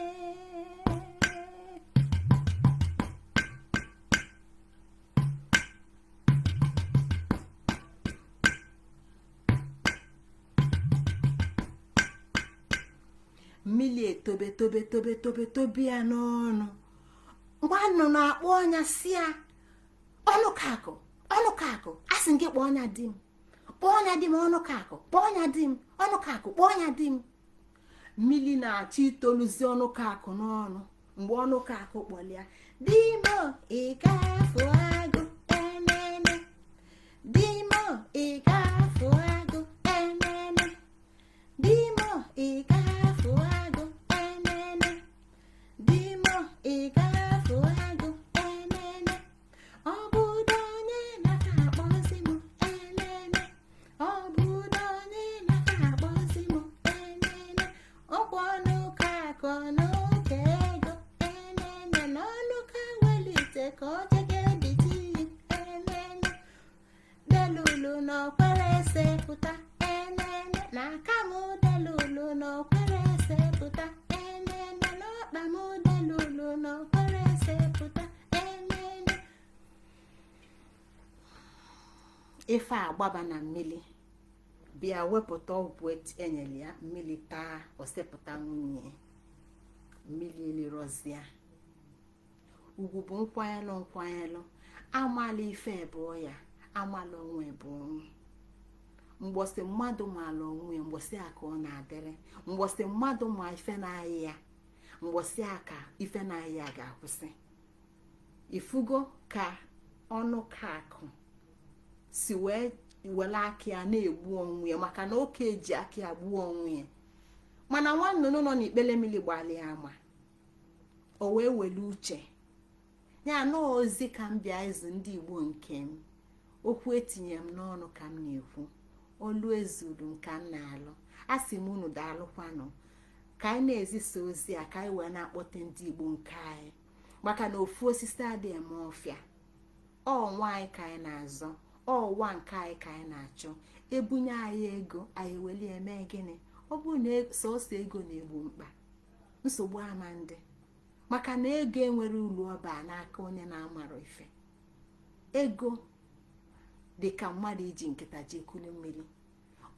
Mmiri etobe tobe tobe tobe tobe ya n'ọnụ. Mgbe nnụnụ akpọ ọnya si ya, ọnụkakụ ọnụkakụ, asị gị kpọọ ọnya di m, kpọọ ọnya di m, ọnụkakụ kpọọ ọnya di m, ọnụkakụ kpọọ ọnya di m. Mmiri na-achọ itoluzi ọnụkakụ n'ọnụ. Mgbe ọnụkakụ kpọlịa, di m ị ga-afụ agụ enene, di m ị ga-afụ agụ enene, di m ị ga-afụ agụ enene, di m ị ga-afụ agụ enene, ọ bụdo onye na-aka akpọzi m enene, ọ bụdo onye na-aka akpọzi m enene, ọkwa ọnụka akụ n'oke ego enene, na ọnụka welite ka ọ jege biti enene, delulu n'ọkwere sepụta enene, na aka m delulu n'ọkwere sepụta enene, n'ọkpa m delulu n'ọkwere sepụta enene. Ife agbaba na mmiri bịa wepụta ọgwụ enyere ya mmiri taa, osepụta nwunye mmiri elirozia. Ugwu bụ nkwanyelụ nkwanyelụ, amala ife bụ ya, amala onwe bụ ọnwụ. Mgbọsị mmadụ mala onwe, mgbọsị a ka ọ na-adịrị, mgbọsị mmadụ ma ife na-ayị ya, mgbọsị a ka ife na-ayị ya ga-akwụsị. Ifugo ka ọnụ ka akụ si wee were aka ya na-egbu onwe ya, maka na oke eji aka ya gbuo onwe ya. Mana nwa nnụnụ nọ n'ikpele mmiri gbalị ama, o wee were uche ya na ozi ka m bịa ịzụ ndị Igbo nke m. Okwu etinye m n'ọnụ ka m na-ekwu, olu ezuru m ka m na-alụ. Asị m unu daalụkwanụ ka anyị na-ezisa ozi a, ka anyị wee na-akpọte ndị Igbo nke anyị, maka na ofu osisi adịghị eme ọfịa. Ọnwa anyị ka anyị na-azọ, ọwa nke anyị ka anyị na-achọ. Ebunye anyị ego, anyị weli eme gịnị? Ọ bụrụ na sọsọ ego na-egbu mkpa, nsogbu ama ndị, maka na ego enwere ulu ọba n'aka onye na-amara ife. Ego dị ka mmadụ iji nkịta ji ekulu mmiri.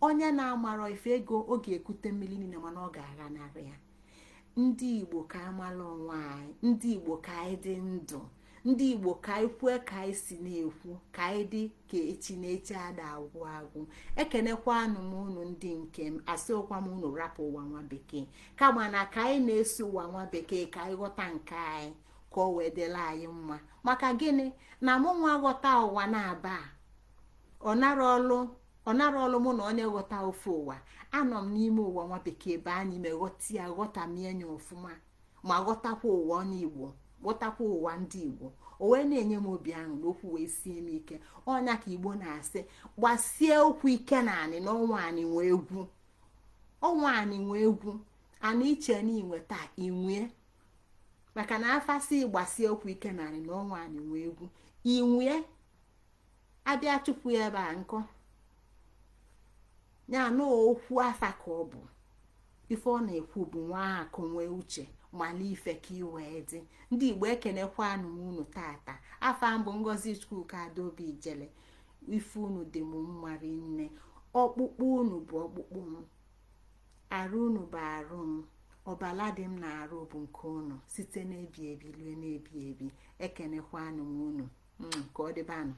Onye na-amarọ ife ego, ọ ga-ekute mmiri niile, mana ọ ga-aghanarị ya. Ndị Igbo ka amala onwe anyị, ndị Igbo ka anyị dị ndụ, ndị Igbo ka anyị kwue ka anyị si na-ekwu, ka anyị dị ka echi na echi ada agwụ agwụ. Ekenekwanụ m unu ndị nke m, asịkwa m unu rapụ ụwa nwa bekee, kama na ka anyị na-eso ụwa nwa bekee ka anyị ghọta nke anyị, ka ọ wee dịla anyị mma. Maka gịnị na mụ nwa ghọta ụwa na-aba ọ nara ọlụ mụ na onye ghọta ofe ụwa. Anọ m n'ime ụwa nwa bekee baa n'ime ghọta ya, ghọtamie ya ọfụma, ma ghọtakwa ụwa onye Igbo, ghọtakwa ụwa ndị Igbo. O wee na-enye m obi ahụ na okwu wee sie m ike. Ọnya ka Igbo na-asị, gbasie okwu ike na anị na ọnwa anị nwee egwu, ọnwa anị nwee egwu ana iche na inwe taa inwee, maka na afasị gbasie okwu ike na anị na ọnwa anị nwee egwu inwee abịa chụpụ ya ebe a nkọ ya na okwu afa ka ọ bụ. Ife ọ na-ekwu bụ nwa akụ nwee uche, mala ife ka ị wee dị. Ndị Igbo ekenekwanụ m unu tata. Afa mbụ Ngozi Chukwuka Adaobi Ijele. Ife unu dị m mma rinne. Ọkpụkpụ unu bụ ọkpụkpụ m, arụ unu bụ arụ m, ọbala dị m na-arụ bụ nke unu, site n'ebi ebi lue n'ebi ebi. Ekenekwanụ m unu ka ọ dịbanụ.